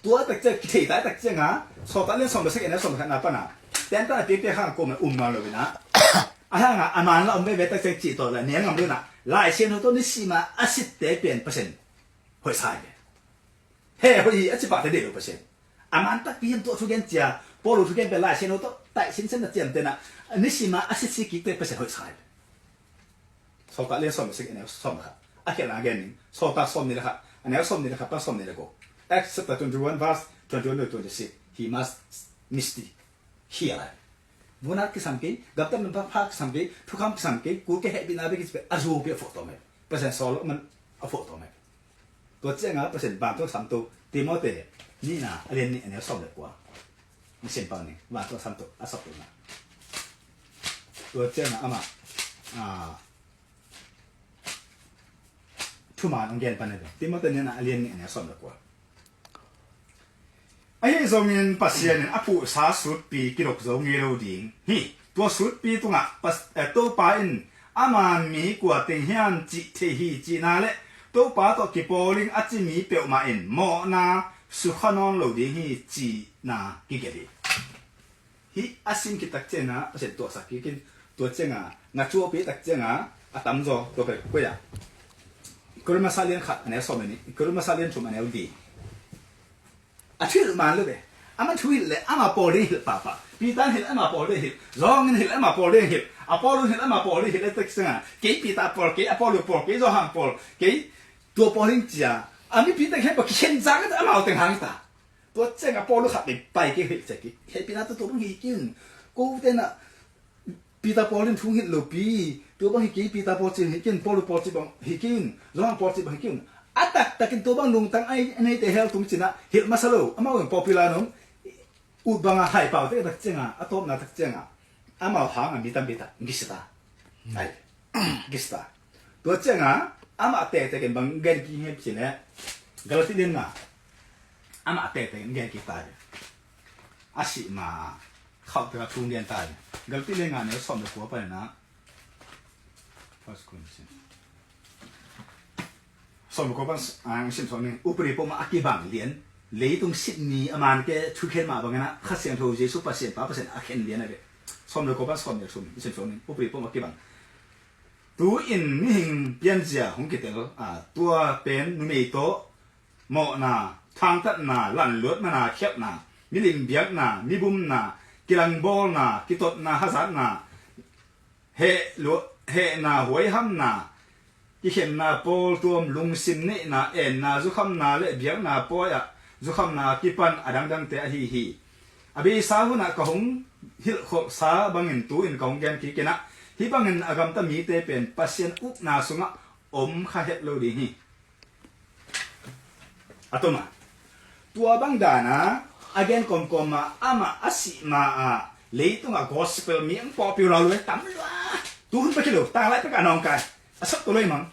Tua tak ciang kithei tai tak ciangah Sawltak lian sawm le sagih a neu sawm le khat na pana ten tan a piakpiak hang kawm a um nawn lo in ah. A hangah a man la om veve tak ciang cih tawh la neu ngam lo in ah. Lai Siangtho tawh nisima a sitte pian Pasian hoih sai ve. He hoih hi a ci pahte deih lo Pasian. A man takpi hiam tua thugen cia, Paul thugen pen Lai Siangtho tawh taih sinsen na ciamtena, nisima a sitsi kikte Pasian hoih sai. Sawltak lian sawm le sagih a neu sawm le khat. A khialhna gen ning. Sawltak sawm nih le khat. A neu sawm nih le khat pan sawm nih le ko. Acts chapter twenty-one verse twenty-one to twenty-six. He must misty. Hi a lai. Vunat kisam kei, gamtat manpha pha kisam kei, thukham kisam kei, kul kei hehpihna bek kisam kei, a zuau pi a fuh tawm e. Pasian sawl man a fuh tawm e. Tua ciangah Pasian vantung a samto, Timote nihna a lian nih a neu sawm le kua. Ni simpang ni, vantung a samto, a saptona. Tua ciangah amah, ah, thuman hong gen pan a ve. Timote nihna a lian nih a neu sawm le kua. Ahi zongin Pasian in a phuhsa sutpi kidok zo ngei lo ding hi. Tua sutpi tungah Pas-, eh, Topa in ama mi kua teng hiam cih thei hi cihna le Topa tawh kipawl ing a ci mi peuhmah in mawhna sukha nawn lo ding hi cihna kigelh hi. Hih a sim khit tak ciangah Pasian tuahsak kik in, tua ciangah nga cuahpi tak ciangah a tamzaw tua pen koi ah. Korin masa lian khat a neu sawm le nih, Korin masa lian thum a neu li. A thuhilh man lo ve. Aman thuhilh le ama pawl ding hilh pahpah. Peter in hilh ama pawl ding hilh. John in hilh ama pawl ding hilh. Apollo in hilh ama pawl ding hilh le tak ciangah kei Peter pawl, kei Apollo pawl, kei Johan pawl, kei tua pawl ding cia. A mipi tak hian pawl kikhen zang ta amau teng hang ta. Tua ciangah Paul khat pai, pai kei hilh ciah kik. Hehpihna tawh tua bang hi kei un. Ko tenah Peter Paul in thu hilh lopi. Tua bang hi kei, Peter Paul cih hi kei un, Paul Paul cih bang hi kei un, Johan Paul cih bang hi kei un. A taktakin tua bang lungtang a neite hell tung cinah hilh masa lo. Amau in popular nung ut bangah haipaute tak ciangah, a tawpna tak ciangah amau hangah mi tampi tak gisa ta. Ai, gisa ta. Tua ciangah amah tektek in bang gen kik hiam cih leh Galati lian nga amah tektek in gen kik ta hi. A sih ma khauh tekah thu gen ta hi. Galati lian nga neu sawm le kua panin ah First Corinthians. Sawm le kua pan, ah, sim sawm ning. Upadi pawh mah a kibang lian. Leitung sit ni a man ke thukhen mah bangin ah Kha Siangtho Jesu Pasian Pa Pasian a khen lian a ve. Sawm le kua pan sawm le thum sim sawm ning. Upadi pawh mah a kibang. Tu-in mihing pianzia hong kitel, ah, tua pen numei tawh mawhna, thangtatna, lanluat mana khialhna, milim biakna, mibumna, kilangbawlna, kitotna, hazatna, heh lu-, hehna, huaihamna, kikhenna pawl tuam, lungsim neihna, enna, zukhamna le biakna pawi-ah zukhamna kipan a dangdangte ahi hi. A beisa hunah ka hong hilhkholhsa bangin tu-in ka hong gen kik inah, hih bangin a gamta mite pen Pasian ukna sungah om kha het lo ding hi. A tuma tua bang dana A gen kawmkawm ah amah a sih ma-ah leitungah gospel mi ang pawhpiu rau lua tam lua. Tu hun pek hi lo, tanglai pek a nawngkai a sap tua lua mang.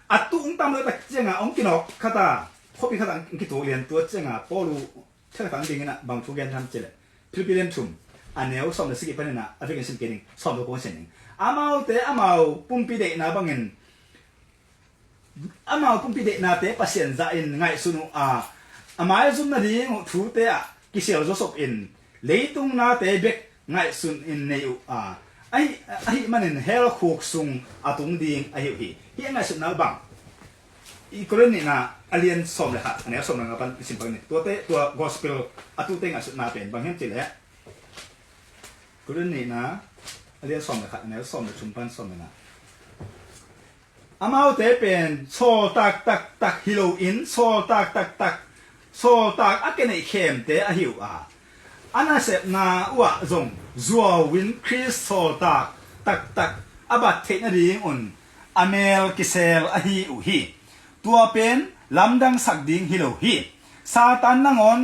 A tu ung tam lua tak ciangah ong kinawk khata khuapi khata ang kituak lian tua ciangah Paul uh thekhatang dingin ah bang thu gen tham cileh Philippi lian thum a neu sawm le sagih paninah a vekin sim kei ding, sawm lo kong sin ding. Amaute amau pumpi deihna bangin amau pumpi deihnate Pasian zahin ngaihsun uh a, a maizum nading uh thute ah kisial zawsop in leitung nate bek ngaihsun in nei uh a, ahi, ahi manin hell khuk sung a tung ding ahi uh hi. Hih a ngaihsutna uh bang i Korin nihna a lian sawm le khat a neu sawm le nga pan i sim pak ni. Tuate tua gospel a tute ngaihsutna pen bang hiam cileh Korin nihna a lian sawm le khat a neu sawm le thum pan sawm le nga. Amaute pen sawltak taktak hi loin sawltak taktak, sawltak a kineih khemte ahi uh a, a nasepna uhah zong zuau in Khrist sawltak taktak a bat theih nadingun a mel kisel ahi uh hi. Tua pen lamdangsak ding hi lo hi. Satan nangawn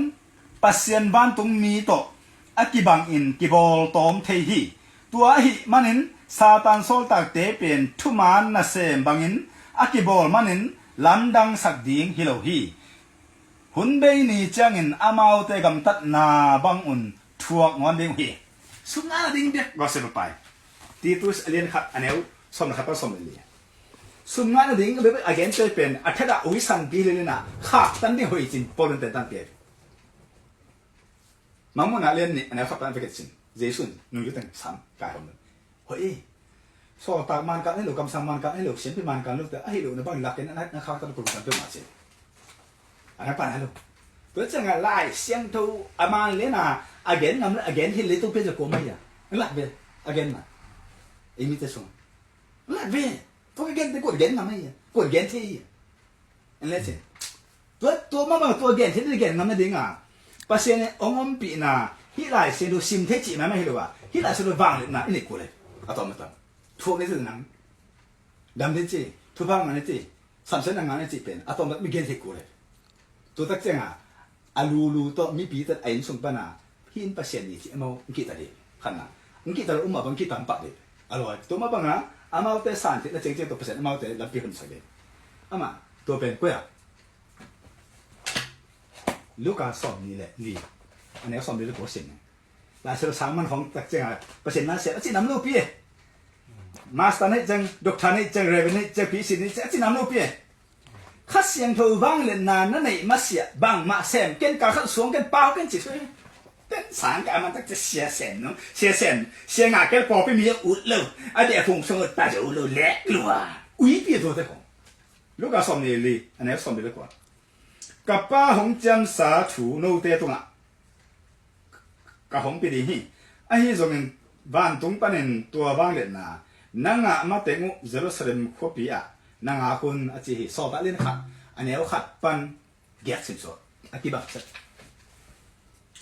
Pasian vantungmi tawh a kibangin kibawl tawm thei hi. Tua ahih manin Satan sawltakte pen thuman nasem bangin a kibawl manin lamdangsak ding hi lo hi. Hun bei ni ciangin amaute gamtatna bangun thuak ngawn ding uh hi. Sumngah nading bek gospel pai. Titus a lian khat a neu sawm le khat pan sawm le li. Sumngah nading bek a gente pen a thadah uisanpi hi lelin ah khaktan ding hoih cin Paul in tentan pia hi. Mangmuhna lian nih a neu khat pan veketsin Jesu in nungzuteng sam kai hom lo. Hoih i sawltak man kan hi lo, kamsang man kan hi lo, siampi man kan lo te ahi lo na bang lakin a na khaktan lo kulkutan peuhmah cin. A na pan hi lo. Tua ciangah Lai Siangtho a man lian a a gen ngam le a gen hi le to pia za kuam ahi a. Lak ve a gen ma. Ei mite sung lak ve. Tua ka gente kuan gen ngam ahi a, kuan gen thei ahi a. En le cin. Tua, tua mah bang tua gen thei, gen ngam nadinga Pasian in hong ompihna hih Lai Siangtho sim thei cih mah mah hi lo a, hih Lai Siangtho vangliatna i neih kul e. A tawm a tawm thuak ni ci nang, dam ni ci, thupha ngah ni ci, samsiatna ngah ni ci pen a tawm a mi gen thei kul e. Tua tak ciangah a lulu tawh mipi tat a inn sung pana hih in Pasian ni ci amau ngkihta dih khatna, ngkihta lo um mah bang ngkihta pah dih. A lawi tua mah banga amaute san thei na ciangciang tawh Pasian amaute lampi honsak dih. Amah tua pen koi ah Luka sawm ni le li a neu sawm li le kua sin. Lai Siangtho sang man hong tak cianga Pasian na siat a ci nam lo pi e. Master nei ciang, doctor nei ciang, reverend nei ciang, P C nei ciang a ci nam lo pi e. Kha Siangtho vangliatna na neih masiah bangmah sem ken, kal khat suang ken, pau ken ci sui. Ken sang ka man tak ci sia sem no, sia sem, sia ngah kel pawlpi mi a ut lo, a deh a phung sung ut ta zo lo lek lua. Ui pi a tuate khong. Luka sawm ni li a neu sawm ni le kua. Ka Pa hong ciamsa thu note tungah ka hong pia ding hi. Ahi zongin vantung panin tua vangliatna na ngah mateng uh Jerusalem khuapi ah na ngak un a ci hi. Sawltak lian khat a neu khat pan giat simsuak a kibang sak.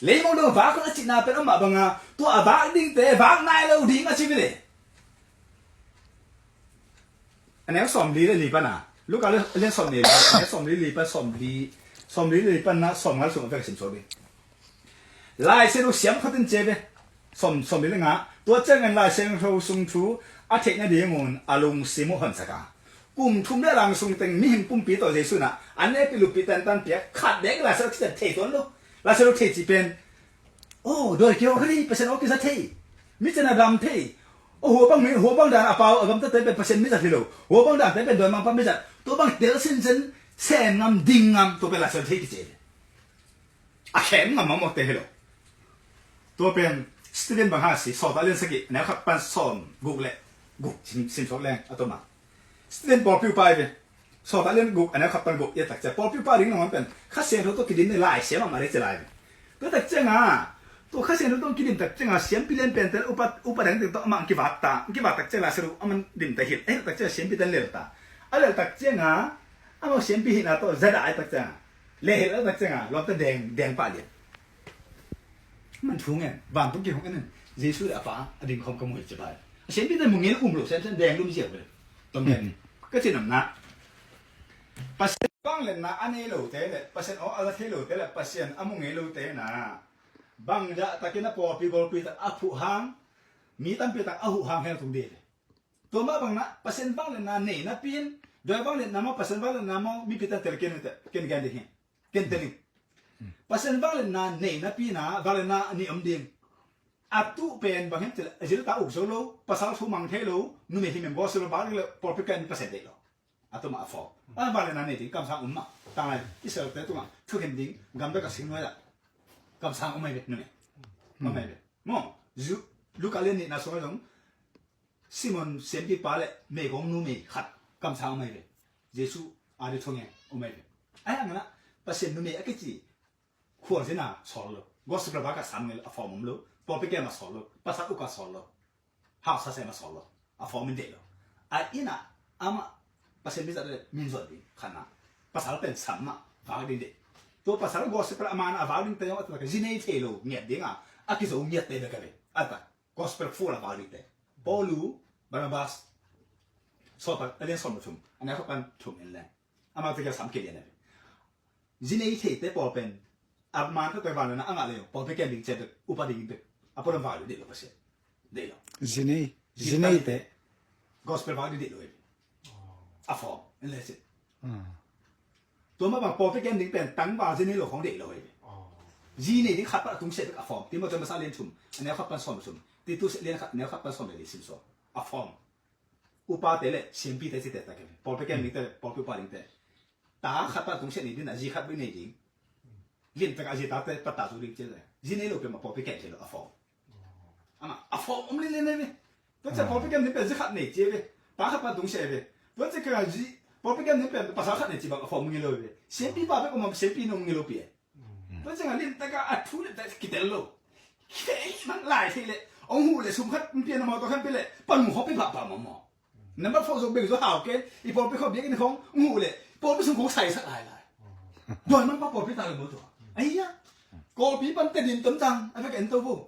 Leimong dong vak un a cihna pen amah banga tua a vak dingte vak nai lo ding a ci vile. A neu sawm li le li pana Luka le, le sawm li, a neu sawm li li pan sawm li, sawm li li pan na sawm ngal sung a vek sim sawm li. Lai Siangtho siam khatin ce ve. Sawm, sawm li le nga. Tua ciangin Lai Siangtho sung thu a theih nadingun a lungsim uh honsak a, kum thum le lang sung teng mihing pumpi tawh Jesu na an le pi lupi tantan piak khat dek Lai Siangtho thei tuan lo. Lai Siangtho thei ci pen Oh, dawi kihawh kha thei, Pasian aw kizat thei. Mi cina dam thei. Oh, hua bang mi, hua bang dan a pau a gamtate pen Pasian mizat hi lo. Hua bang dante pen dawi mangpa mizat. Tua bang tel sinsen sem ngam, ding ngam, tua pen Lai Siangtho thei kici. A khem ngam mawkmawkte hi lo. Tua pen Stephen bang ha si, Sawltak lian sagih a neu khat pan sawm guk le guk sim, sim sawk leng a toma. Stephen pawlpi upa hi ve. Sawltak lian guk a neu khat pan guk i et tak ciang pawlpi upa ding nangawn pen Kha Siangtho tawh kidim ni Lai Siangtho mah dei ci lai ve. Tua tak cianga tua Kha Siangtho tawh kidim tak cianga siampi lian pente upa, upa dang teng tawh amah ang kivak ta, ang kivak tak ciang Lai Siangtho amah dim ta hilh, a hilh tak ciang siampi ten lel ta. A lel tak cianga amah siampi hihna tawh zadah a et tak cianga lehhilh a et tak cianga lawmte deng, deng pah lian. Man thu ngen, vantung kihong en in, Jesu le a Pa a ding khawm ka mu hi ci pai. A siampi te mu ngei um lo, siamsiam deng lum ziau le. Tom ngen, ka ci namna. Pasian vangliatna a nei lote le Pasian aw a za thei lote le Pasian a mu ngei lote na Bang dah takin a pawlpi golpi tak a phuh hang, mi tampi tak a huh hang hel tung dih ve. Tua mah bang na Pasian vangliatna nei napi in, dawi vangliatna maw, Pasian vangliatna maw, mipi tan tel ken, ken gen ding hi. Ken tel in. Pasian vangliatna nei napi na vangliatna nih om ding. A tuh pen bang hiam cih leh, a zil ta uk zo lo, pasal thu mang thei lo, numei hi mem bawlsia lo, bang ding le pawlpi ken Pasian deih lo. A tua mah a form. A vangliatna nei ding kamsang om mah. Tanglai Israel te tungah thukhen ding gamdang a sing nuai ah kamsang om ahi ve, numei. Om ahi ve. Maw, Luka lian nihna sungah zong Simon siampipa le meigong numei khat kamsang om ahi ve. Jesu a ding thungen om ahi ve. Ahi hangin ah Pasian numei a kici khualzin a sawl lo. Gospel bak a sam ngei lo, a form om lo. Pawlpi kem a sawl lo. Pasal uk a sawl lo. Hausa sem a sawl lo. A form in deih lo. A inn ah amah Pasian mi zat le min zuat ding khatna. Pasal pen sam mah vak ding deih. Tua pasal gospel a man a vak ding te zong a tak zi nei thei lo ngiat ding a, a kizo ngiat te bek a ve. A tak gospel full a vak ding te. Paulu, Barnabas, Sawltak a lian sawm le thum, a neu khat pan thum in leng. Amau te kia sam kei lian a ve. Zi nei theite pawl pen a man khat tua vangliatna a ngah le uh, pawlpi kem ding ciat bek, upa ding bek a pualam vak dih lo Pasian. Deih lo. Zi nei, zi neite gospel vak dih deih lo hi. A form in le ci. Tua mah bang pawlpi kem ding pen tangval zi nei lo khong deih lo hi. Zi nei ding khat pan a tungsiah bek a form. Timothy masa lian thum a neu khat pan sawm thum. Titus lian khat a neu khat pan sawm le li sim sawm. A form. Upate le siampite cite ta kei. Pawlpi kem dingte, pawlpi upa dingte. Ta khat pan tungsiah nei ding a, zi khat bek nei ding. Limtak a zi tate pat ta zu ding ci le. Zi nei lo peuhmah pawlpi kem thei lo a form. Amah a form om lele nei ve. Tua ciang pawlpi kem ding pen zi khat nei ci ve. Ta khat pan tungsiah ve. Tua ciang ka zi pawlpi kem ding pen pasal khat nei ci bang a form ngei lo ve. Siampipa bek om a siampi nong ngei lo pi e. Tua ciang a limtak a thu limtak kitel lo. Thei man lai thei le. Ong huh le sum khat pian a mawtaw khat pi le. Pan mu hawpi pahpah mawmaw. Number four zong beng zong hau ken, i pawlpi khawng biakinn khawng, nguh leh, pawlpi sung khawng saisak lailai. Dawi man pa pawlpi ta le maw tua. Ahi a. Kawlpi pan Tedim ton tang, a vek en to vo.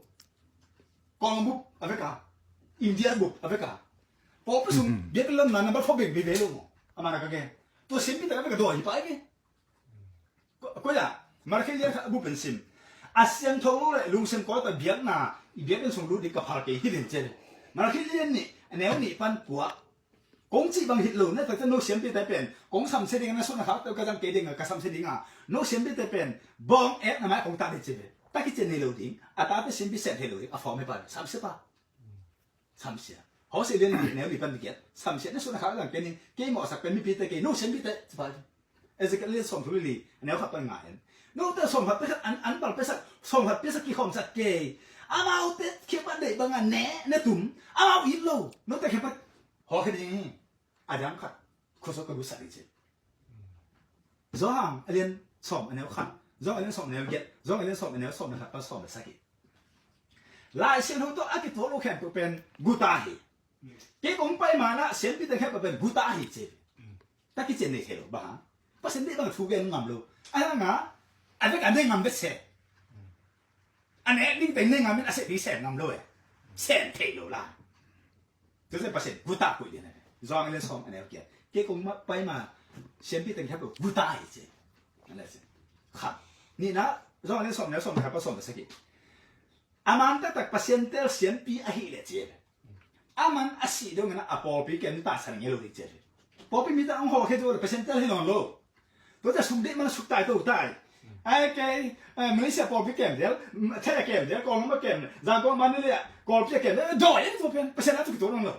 Kawlgam bup, a vek a. India bup, a vek a. Pawlpi sung, biakinn lam na number four beng veve lo maw. A man a ka gen. Tua siampi ta a vek a dawi hi pa a gen. Ko-, koiah, Malakhi lian khat a bup in sim. A siangtho lo le lungsim kawta biakna, i biakinn sung lut ding ka phal kei hi den cian. Malakhi lian nih, a neu nih pan kua. Kong cih bang hi lo, na takte no siampite pen. Kong samsia ding, na sutna khak teuh ka zang kei ding, ka samsia ding a. No siampite pen. Bawng et na mai kong ta ding ci ve. Ta kician nei lo ding. A tate siampi sem thei lo ding. A form hi pa. Samsia pa. Samsia. Hosea lian nih, neu li pan dikiat. Samsia na sutna khak zang kei ning. Kei mawhsak pen mipite kei. No siampite. Ci pa. Ezekiel lian sawm thum li li, a neu khat pan nga hen. Note sawm khat pia khat an, an bal pia sak, sawm khat pia sak kikhawm sak kei. Amaute khiatpat deih bang a ne, ne tum. Amau it lo. Note khiatpat hawk hi ding hi. A dang khat. Khuasawt ka lut sak ding ci. Johan a lian sawm a neu khat. Johan a lian sawm a neu giat. Johan a lian sawm a neu sawm le khat pan sawm le sagih. Lai Siangtho tawh a kituak lo khempeuh pen guta hi. Kei kong pai ma-in ah siampite khempeuh pen guta hi ci. Ta kician nei thei lo, bang hang? Pasian deih bang thu gen ngam lo. A hang a, a vek a nei ngam vek se. A nek ding teng nei ngam in a seh ding sem ngam lo e. Sem thei lo la. Tua zen Pasian guta kuih ding a. Johan a lian sawm a neu giat. Kei kong ma, pai ma, siampi teng khempeuh guta hi ci. A le ci. Khat. Nihna, Johan a lian sawm a neu sawm le khat pan sawm le sagih. A man taktak Pasian tel siampi ahih leh ci e. A man a sih dongin a pawlpi kem ni ta san ngei lo ding ci e. Pawlpi mi ta hong hawlkhia zo le Pasian tel hi nawn lo. Tua ta suk deih man a suk tai to tai. Ai kei, eh, Malaysia pawlpi kem del, Thai kem del, Kawlgam kem, Zangkong man le, Kawlpi kem del, dawi en tua pen, Pasian a tuk tua nawn lo.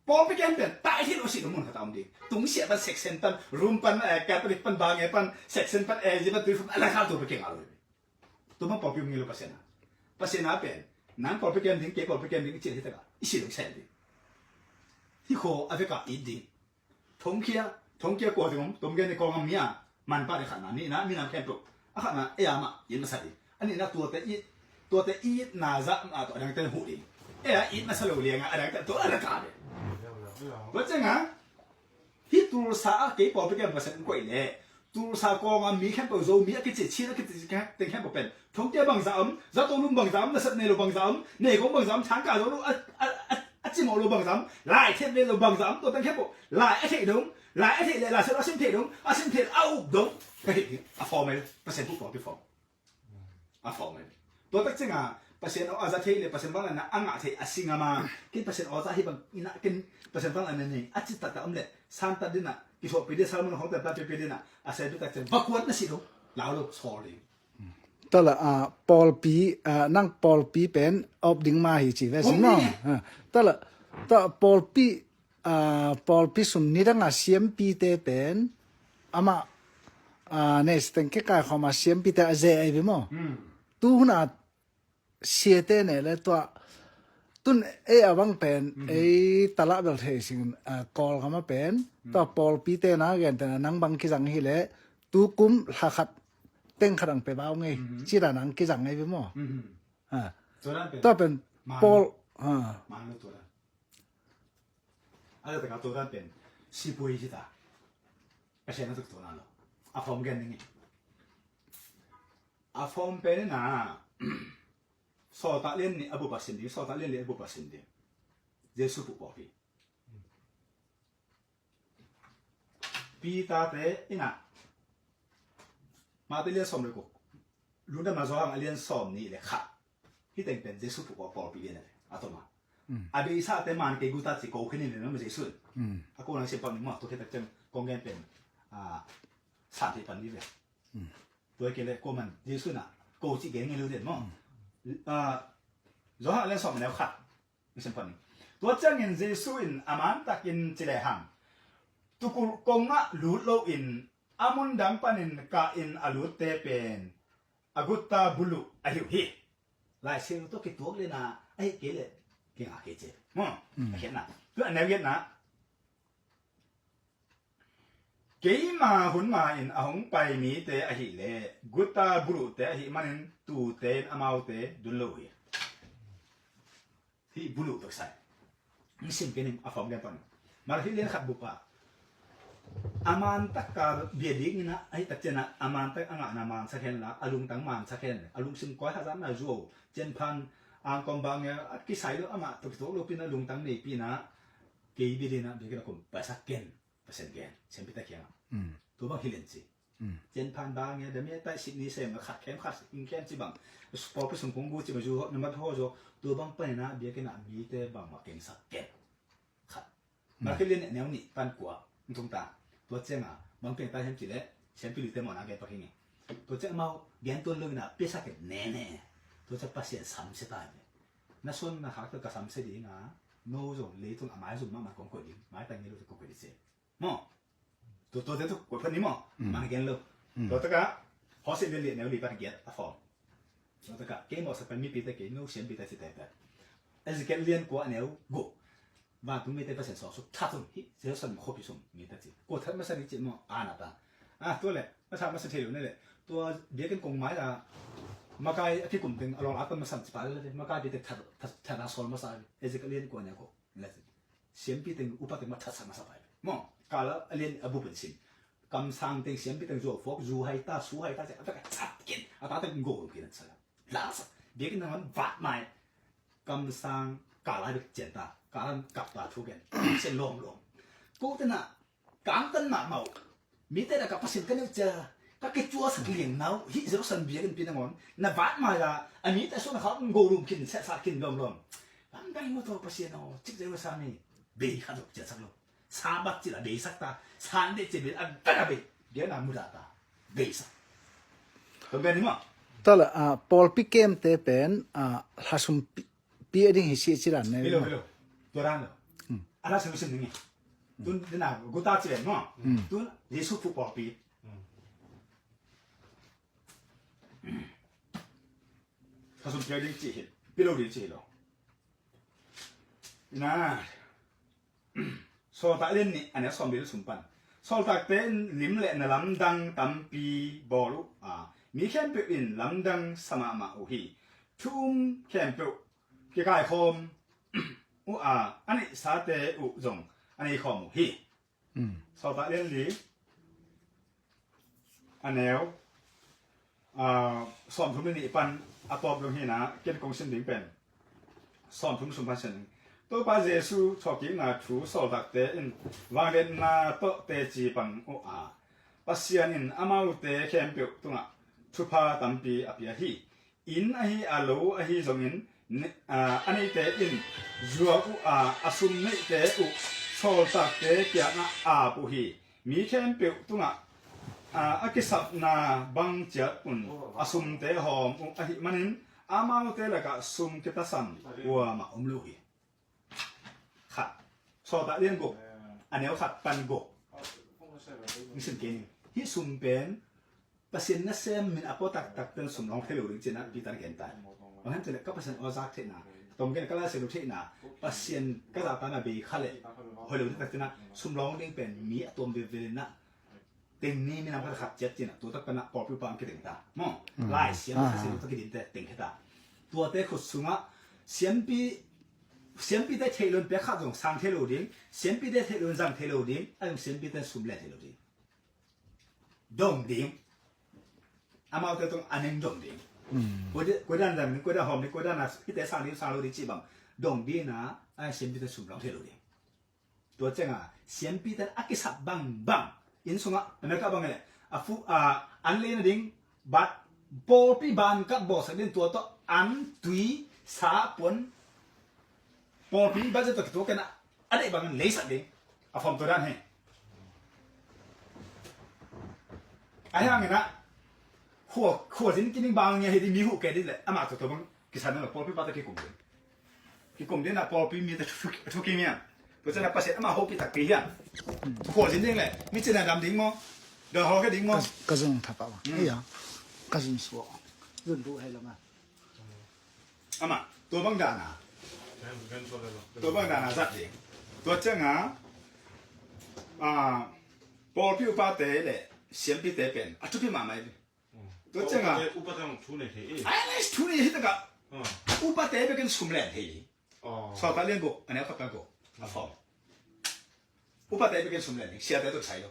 Pawlpi kem pen, tai thei lo sih lo mun khat a om ding. Tungsiah pan section pan, room pan, eh, Catholic pan, Bangeh pan, section pan, eh, zi pan, tui pan, a la kha tua pen kei ngah lo. Tua man pawlpi um ngei lo Pasian a. Pasian a pen, nang pawlpi kem ding, kei pawlpi kem ding, i cih hi takah, i si dong sem ding. Hi khaw a vekah it ding. Thongkia, thongkia kua ding om, tom gen i Kawlgam mi a, man pah ding khatna, nihna, minam khempeuh. A khatna, ei a mah, it masa ding. A nihna tuate it, tuate itna zah, a tua a dangte huh ding. Ei a it masa lo liang a, a dangte tua a la ka ding. Tua ciang a, Hih Tulsa ah kei pawlpi kem Pasian in koih leh, Tulsa kawng a mi khempeuh Zomi a kici, Chin a kici teng khempeuh pen, thongkia bangzah om, zato lum bangzah om, nasep nei lo bangzah om, neigong bangzah om, thangka zo lo, a, a, a, a cimawh lo bangzah om, lai theih ve lo bangzah om, tua teng khempeuh lai a theih dong, lai a theih leh lai siat a sim theih dong, a sim theih a up dong ka hi ding. A form ei, Pasian huh pawlpi form. A form ei. Tua tak ciangah Pasian aw a za thei le Pasian vangliatna a ngah thei a si ngam a, ken Pasian aw za hi bang inah ken Pasian vangliatna nei a ci taktak om le santat dinah kithuahpih ding, sermon hong tanta pihpih dinah a siampi tak ciang va kuat na si lo, lau lo, sawl ding. Tala a pawlpi, a, nang pawlpi pen op ding ma hi ci ve sin maw? Om ni. A, tala ta pawlpi, a, pawlpi sung nidang a siampite pen amah, a, nei siteng ke kai khawm a siampite a ze ai ve maw? Hmm. Tu hun a siate ne le tua tun ei a bang pen, mhm, ei tala bel thei sing, a, Kawlgam a pen, hmm, tua pawlpite na gente na nang bang kizang hi le tu kum hla khat teng khat ang pe bau ngei, mhm, ci dan ang kizang ngei ve maw? Mhm. A. Tua dan pen tua pen man pawl, a. Man lo tua dan. A le taka tua dan pen sipuai hi ta. A sian a tuk tua dan lo. A form gen ding hi. A form pen ina sawltak lian nih a bup a sin ding, sawltak lian nih a bup a sin ding. Jesu puh pawlpi. Peter te ina Mate lian sawm le kuk, Lungdamna Johan a lian sawm nih le khat. Hi teng pen Jesu puh pawlpi lian a le a toma. Mm. A beisate man kei guta ci ko khin in le na ma Jesu in. Mm. A ko nang siam pak ning maw, tua khit tak ciang kong gen pen, a, san thei pan ni ve. Mm. Tua kei le ko man Jesu na ko ci gen ngei lo den maw. Mm. A, Johan a lian sawm neu khat. Tua ciangin Jesu in a mantakin ci lehang, tukulh kongah lut loin a mundang panin kah in a lutte pen a gutta buluh ahi uh hi. Lai Siangtho tawh kituak lena ahi kei leh kingah kei ci. Maw? Mm. A khiatna. Tu a neu giatna. Keima hun ma in a hong pai mite ahih leh gutta buluhte ahih manin tute in amaute dun lo uh hi. Hih buluh peksa in hong sim kei ning a form lian pan. Malakhi lian khat bup ah a mantak a bia ding in ah, ahi tak ciangin ah a mantak a ngahna mansak hen la, a lungtang mansak hen, a lungsim koi hazatna zuau, cianphan, angkawm bang a kisai lo, amah tawh kituak lopi in a lungtang neipi in ah, kei bia ding in ah biakinn ah kum paisak ken. Pasian gen, siampi ta kiangah. Mm. Tua bang hi len ci. Mm. Cianphan bang ngia, dam ngia, taih sik ni sem, a khat khem khat, ing khem ci bang. Pawlpi sung kong gu ci bang zu, nambat ho zo. Tua bang pan ina biakinn ah mite bangmah kengsak ken. Khat. Mm. Malakhi lian neu nih pan kua, ntung ta. Tua ciangah bang piang ta hiam ci leh, siampi lite mawhna gen pak hi nge. Tua ciang amau gen tuan lo ina piasak ken nene. Tua ciang Pasian samsia ta hi. Na suan na khak tua ka samsia ding a, no zong leitung a maizum mahmah kong koih ding, maitai ngei lo te kong koih ding ci. Maw? Tua, tua te tu, kua phan ni maw? Mm. Mang gen lo. Mm. Tua taka, Hosea lian lian neu li pan giat a form. Tua taka, kei mawhsak pen mipi te kei, no siampi te ci te te. Ezekiel lian kua neu guk. Vantung mite Pasian sawlsuk that un hi, Jerusalem khuapi sung mite ci. Kua that masa ni ci maw, a na ta. A, tua le, a that masa thei lo ne le. Tua biakinn kong mai la, makai a kikum teng, a lawl a pan masa ci pa le le, makai pi te that, that, that a sawl masa le. Ezekiel lian kua neu guk. Le ci. Siampi teng upa teng mah thatsak masa pai. Maw, kala a lian a bup in sin. Kamsang teng siampi teng zuau phawk, zu hai ta, su hai ta, a tak a chat kin, a ta teng go kin sa. La sa. Biakinn nang vat mai. Kamsang kala bek cian ta. Kala kap ta thu ken. Sen lom lom. Ko tena kangtan mahmah uh. Mite na ka Pasian ka neu cia, ka kicuasak liang nau, hih Jerusalem biakinn pi nangawn na vat mai la, a mite suan a khak go lum khin, sehsa khin lawmlawm. Lamdang hi maw tua Pasian aw, cik Jerusalem hi. Bei khat zong ciansak lo. Sabbath cila beisak ta, Sunday cila bei, a dak a bei. Biakna mudah ta, beisak. Tua ben hi maw? Tala, a, pawlpi kemte pen, a, hlasum pi, pi a ding hi si a ci dan ne. Hilo, hilo. Tua dan lo. Hmm. A hlasum sim ding hi. Tun dina guta ci ven maw. Hmm. Tun Jesu phuh pawlpi. Hlasum pi a ding ci hi. Pi lo ding ci hi lo. Na. Sawltak lian nih a neu sawmli le sum pan. Sawltakte in lim le na lamdang tampi bawl uh a, mi khempeuh in lamdang sa mahmah uh hi. Thu um khempeuh kikaikhawm uh a, a neihsate uh zong a neikhawm uh hi. Mm. Sawltak lian li a neu, aa, sawmthum le nih pan a tawp dong hi na, ken kong sim ding pen sawmthum sung pan sim ding. Topa Jesu thawhkikna thu sawltakte in vangliatna tawh teci pang uh a, Pasian in amaute khempeuh tungah thupha tampi a pia hi. Inn ahi a lo ahi zongin ne- a, a neite in zuak uh a, a sum neihte uh sawltakte kiangah ap uh hi. Mi khempeuh tungah a, a kisapna bang ciat un a sumte hawm uh ahih manin amaute lakah sum kitasam kuamah om lo hi. Khat. Sawltak lian guk, a neu khat pan guk. Hih sum pen Pasian nasem min a pua taktak ten sum lawng thei lo ding ci-in ah Peter gen ta hi. Bang hang hiam cih leh ka Pasian aw zak theihna, a tom gen ka Lai Siangtho theihna, Pasian ka zahtakna bei kha leh hoih lo ding taktak ci-in ah sum lawng ding pen mi a tuam velvel in ah teng ni minam khat khat ciat ci-in ah tu tak pan ah pawlpi upa hong kiteng ta maw. Lai Siangtho, Lai Siangtho tawh kidinte teng khe ta. Tuate khut sungah siampi, siampite theih loin piak khat zong sang thei lo ding, siampite theih loin zang thei lo ding, a zong siampite sum len thei lo ding. Dong ding. Amaute tung a neng dong ding. Koi dan dan, koi dan hawm ding, koi dan a hite sang ding, sang lo ding cih bang dong ding a, a siampite sum lawng thei lo ding. Tua ciangah siampite a kisap bangbang inn sungah America bang leh a fu a an lei nading bat pawlpi ban kat bawlsak ding, tua tawh an tui sa puan pawlpi budget tawh kituak kei-in ah a deih bangin leisak ding. A fawm tua dan hi. Ahi hangin ah khua, khua zin kiding bang ngia hi ding, mi huh kei ding leh amah tua tua bang kisan lo, pawlpi pate kikum ding. Kikum ding ah pawlpi mite thu, thu kim hiam? Tua ciangah Pasian amah hopih takpi hiam? Khua zin ding leh mi cina dam ding maw? Dawh hawl kei ding maw? Ka, ka zung thapah bang. Ei a, ka zung suak. Zun duh hei lo ma. Amah tua bang dana, tua bang dana zat ding. Tua ciangah a, pawlpi upate leh siampite pen a thupi mahmah hi. Tua ciangah upate, upate thu nei thei hi. Ai, thu nei hi takah upate bekin sum len thei hi. Sawltak lian guk, a neu khat pan guk, a fawm. Upate bekin sum len hi, siate tawh kisai lo.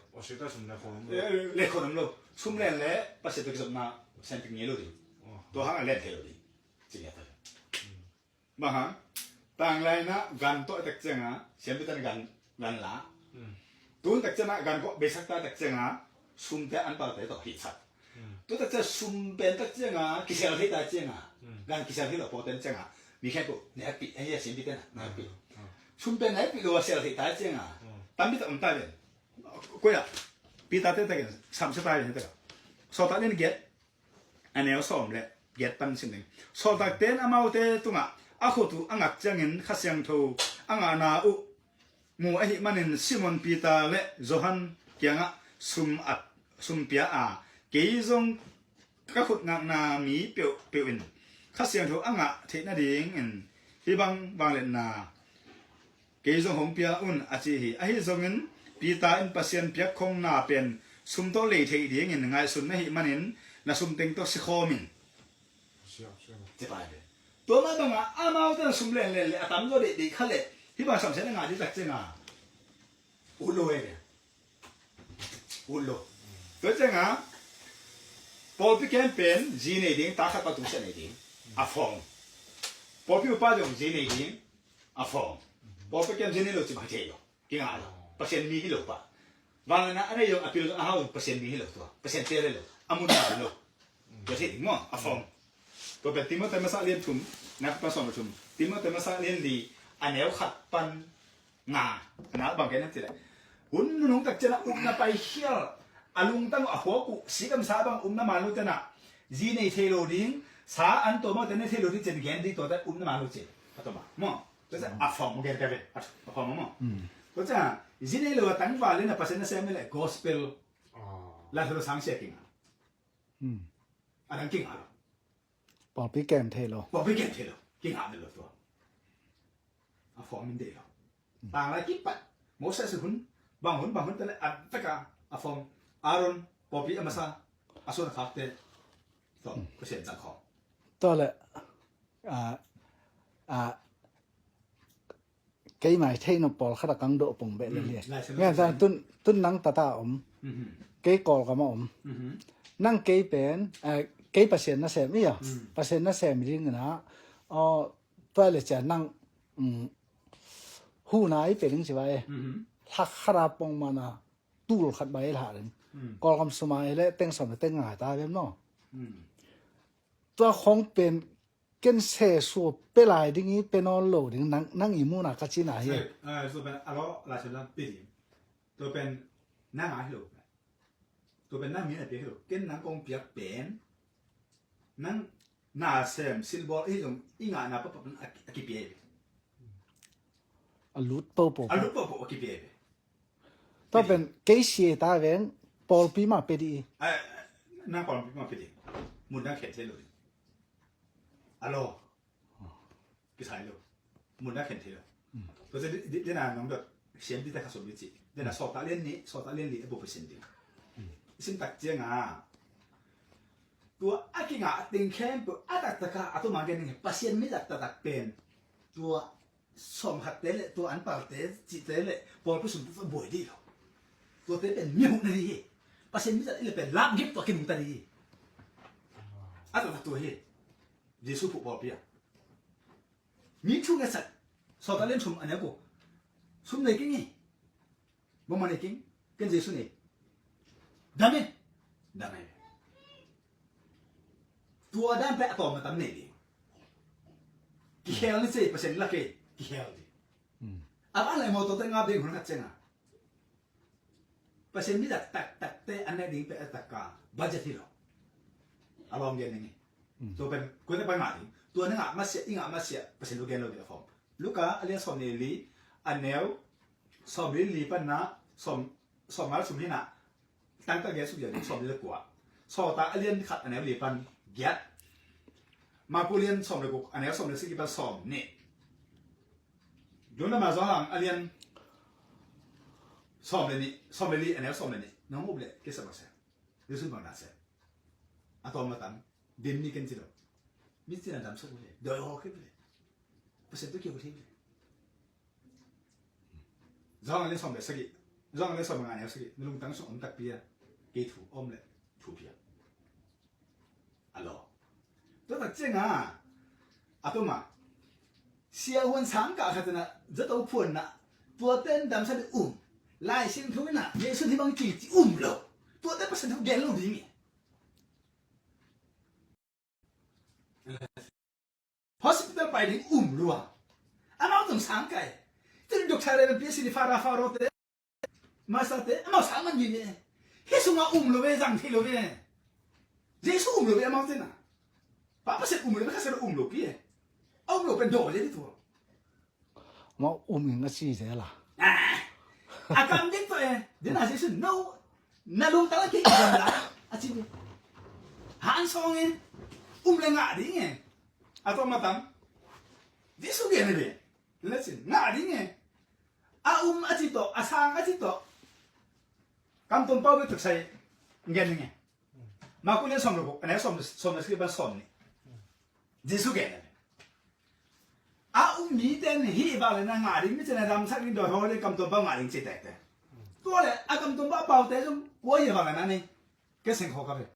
Len khon om lo. Sum len leh Pasian tawh kizopna siampite ngei lo ding. Tua hangah len thei lo ding. Ci ngiat ta. Bang hang, tanglai-in ah gan tuah tak ciangah siampite in gan, gan la. Tun tak ciangah gan kawh beisak ta tak ciangah sumte an palte tawh hihsak. Tu tak ciangah sum pen tak ciangah kisel thei ta ciangah, gan kisel thei lo pawten ciangah mi khempeuh nekpih, ahi a siampite in ah nekpih. Sum pen nekpih lo a sel thei ta ciangah tampi tak om ta ven. Koi ah Peter te takin samsia ta ven hi takah. Sawltak lian giat, a neu sawm leh giat pan sim ding. Sawltakte in amaute tungah a khut uh a ngak ciangin Kha Siangtho a ngahna uh mu ahih manin Simon Peter leh Johan kiangah sum at, sum pia a, kei zong ka khut ngakna mi peuhpeuh in Kha Siangtho a ngah theih nadingin hih bang vangliatna kei zong hong pia un, a ci hi. Ahi zongin Peter in Pasian piakkhongna pen sum tawh lei theih dingin ngaihsun na hih manin na sum teng tawh sikhawm in. Ci pai ve. Tua mah bangah amaute na sum lenlen leh a tamzaw deih deih kha leh hih bang samsiatna ngah ding tak ciangah ut lo e ve. Ut lo. Tua ciangah pawlpi kem pen zi nei ding, ta khat pan tung siah nei ding. A fawm. Pawlpi upa zong zi nei ding. A fawm. Pawlpi kem zi nei lo ci bang thei lo. Kingah lo. Pasian mi hi lo pah. Vangliatna a nei zong, a pil zong, a hau zong Pasian mi hi lo tua. Pasian tel hi lo. A mun hi lo. Tua thei ding maw? A fawm. Tua pen Timothy masa lian thum, na pan sawm le thum. Timothy masa lian li, a neu khat pan nga, a na bang gen hiam cih leh, hun nunung tak ciangah upna pai khial, a lungtang uh a huak uh, sikamsa bang upna man lo ciangah zi nei thei lo ding, sa an tua mawte nei thei lo ding ci-in gen ding, tuate upna man lo ci-in. A tawm a maw? Tua ciang a fawm gen ka ve. A fawm maw? Tua ciang zi nei lo a tangval in a Pasian nasem leh gospel Lai Siangtho sang sia kingah. A dang kingah lo. Pawlpi kem thei lo. Pawlpi kem thei lo. Kingah lo tua. A fawm in deih lo. Tanglai kipat Moses hun, bang hun, bang hun te leh a taka a fawm. Aaron, pawlpi a masa, a suan a khakte tawh Pasian zang khawm. Tua leh a, a, keimai theih nop pawlkhat a kang dawh pong beh le lia. Ngen ta tun, tun nang tata om. Kei Kawlgam a om. Nang kei pen, eh, kei Pasian nasem i a. Pasian nasem ding na. Aw, tua le cia nang, um, huna i pe ding ci vai. Hlak khat a pong mana tul khat bai hlak ding. Kawlgam suma i le teng sawm le teng nga ta vem no. Tua khong pen ken sesuah pia lai ding i, pia nawn lo ding, nang, nang i muna ka cina hi. Ai, ai, tua pen a lo, Lai Siangtho pen pia ding. Tua pen nang a hi lo. Tua pen nang mi na pia hi lo. Ken nang kong piak pen, nang na sem silbawl i zong i ngahna pahpah a, a kipia hi. A lut pohpoh. A lut pohpoh a kipia hi. Tua pen kei sia ta veng, pawlpi mah pia dih i. Ai, nang pawlpi mah pia dih. Mun dang khen thei lo ding. A lo. Kisai lo. Mun dang khen thei lo. Tua cia di, di, dena nong dot siam di ta kha som di ci. Dena Sawltak lian nih, Sawltak lian li a bup a sin ding. Sim tak cianga. Tua a kingah a ting khempeuh a taktak a, a tuma gen ning, Pasian mi taktak pen. Tua sawmkhatte le tua an palte cihte le pawlpi sum tua buai dih lo. Tuate pen mi huhna dih hi. Pasian mi taktak le pen lamgip tua kinungta dih hi. A taktak tua hi. Jesu phuh pawlpi a. Mi thu ngetsak. Sawltak lian thum a neu kua. Sum nei keng hi. Bangmah nei keng. Ken Jesu nei. Dam hi. Dam hi. Tua dan pek a tawm a tam nei ding. Kikhel ni ci, Pasian la kei. Kikhel ding. A van lai mawtaw te ngap ding hun khat cianga. Pasian mi taktak, takte an ne ding pek a takka budget hi lo. A lawm gen ning hi. Tua pen, koite pai ngah ding. Tua na ngah masiah, i ngah masiah, Pasian thu gen lo ding a form. Luka a lian sawm nih li, a neu sawm li li panna, sawm, sawm ngal sum hina, tangtak gen suk ding, sawm li le kua. Sawltak a lian khat a neu li pan giat. Marku lian sawm le guk, a neu sawm le sagih pan sawm nih. Jona ma Johan a lian sawm le nih, sawm le li, a neu sawm le nih. Nong up le, kei sa bang sa. Jesu bang na sa. A tawm a tam. Dim ni ken ci lo. Mi cina dam sak le. Doi ho kei le. Pasian tu kei le. Johan a lian sawm le sagih. Johan a lian sawm le nga neu sagih. Na lungtang sung om takpi a. Kei thu om le. Thu pia. A lo. Tua tak cianga. A tuma. Sia huan sang kah khat na. Zato phuan na. Tua ten dam sa di um. Lai Siangtho na. Jesu hi bang ci ci um lo. Tua ten Pasian thu gen lo ding hi. Hospital pai ding um lua. Amau tong sang kai. Tin duk thare na pia sini fara faro te. Masa te, amau sang man gini. Hi sunga um lo ve, zang thei lo ve. Jesu um lo ve, amau te na. Papa se um lo ve, ka se um lo pi e. A um lo pen do le tua. Amau um ing a ci zel a. Ah, a kam ding to e. Dena Jesu no. Na lungtang a kei i zang la. A ci ve. Han song e. Um le ngah ding e. A to ma tam. Jesu gen e ve. Le cin. Ngah ding e. A um a ci to. A sang a ci to. Kam tom pau be tuk sai. Gen ding e. Marku lian sawm le guk, a neu sawm, sawm le sagih pan sawm nih. Jesu gen a. A um mi ten hih vang le na ngah ding, mi cina dam sak ding, doi ho ding, kam tom pau ngah ding ci tektek. Tua le, a kam tom pau a paute zong, kua hih vang le na nei. Kei seng kho ka ve.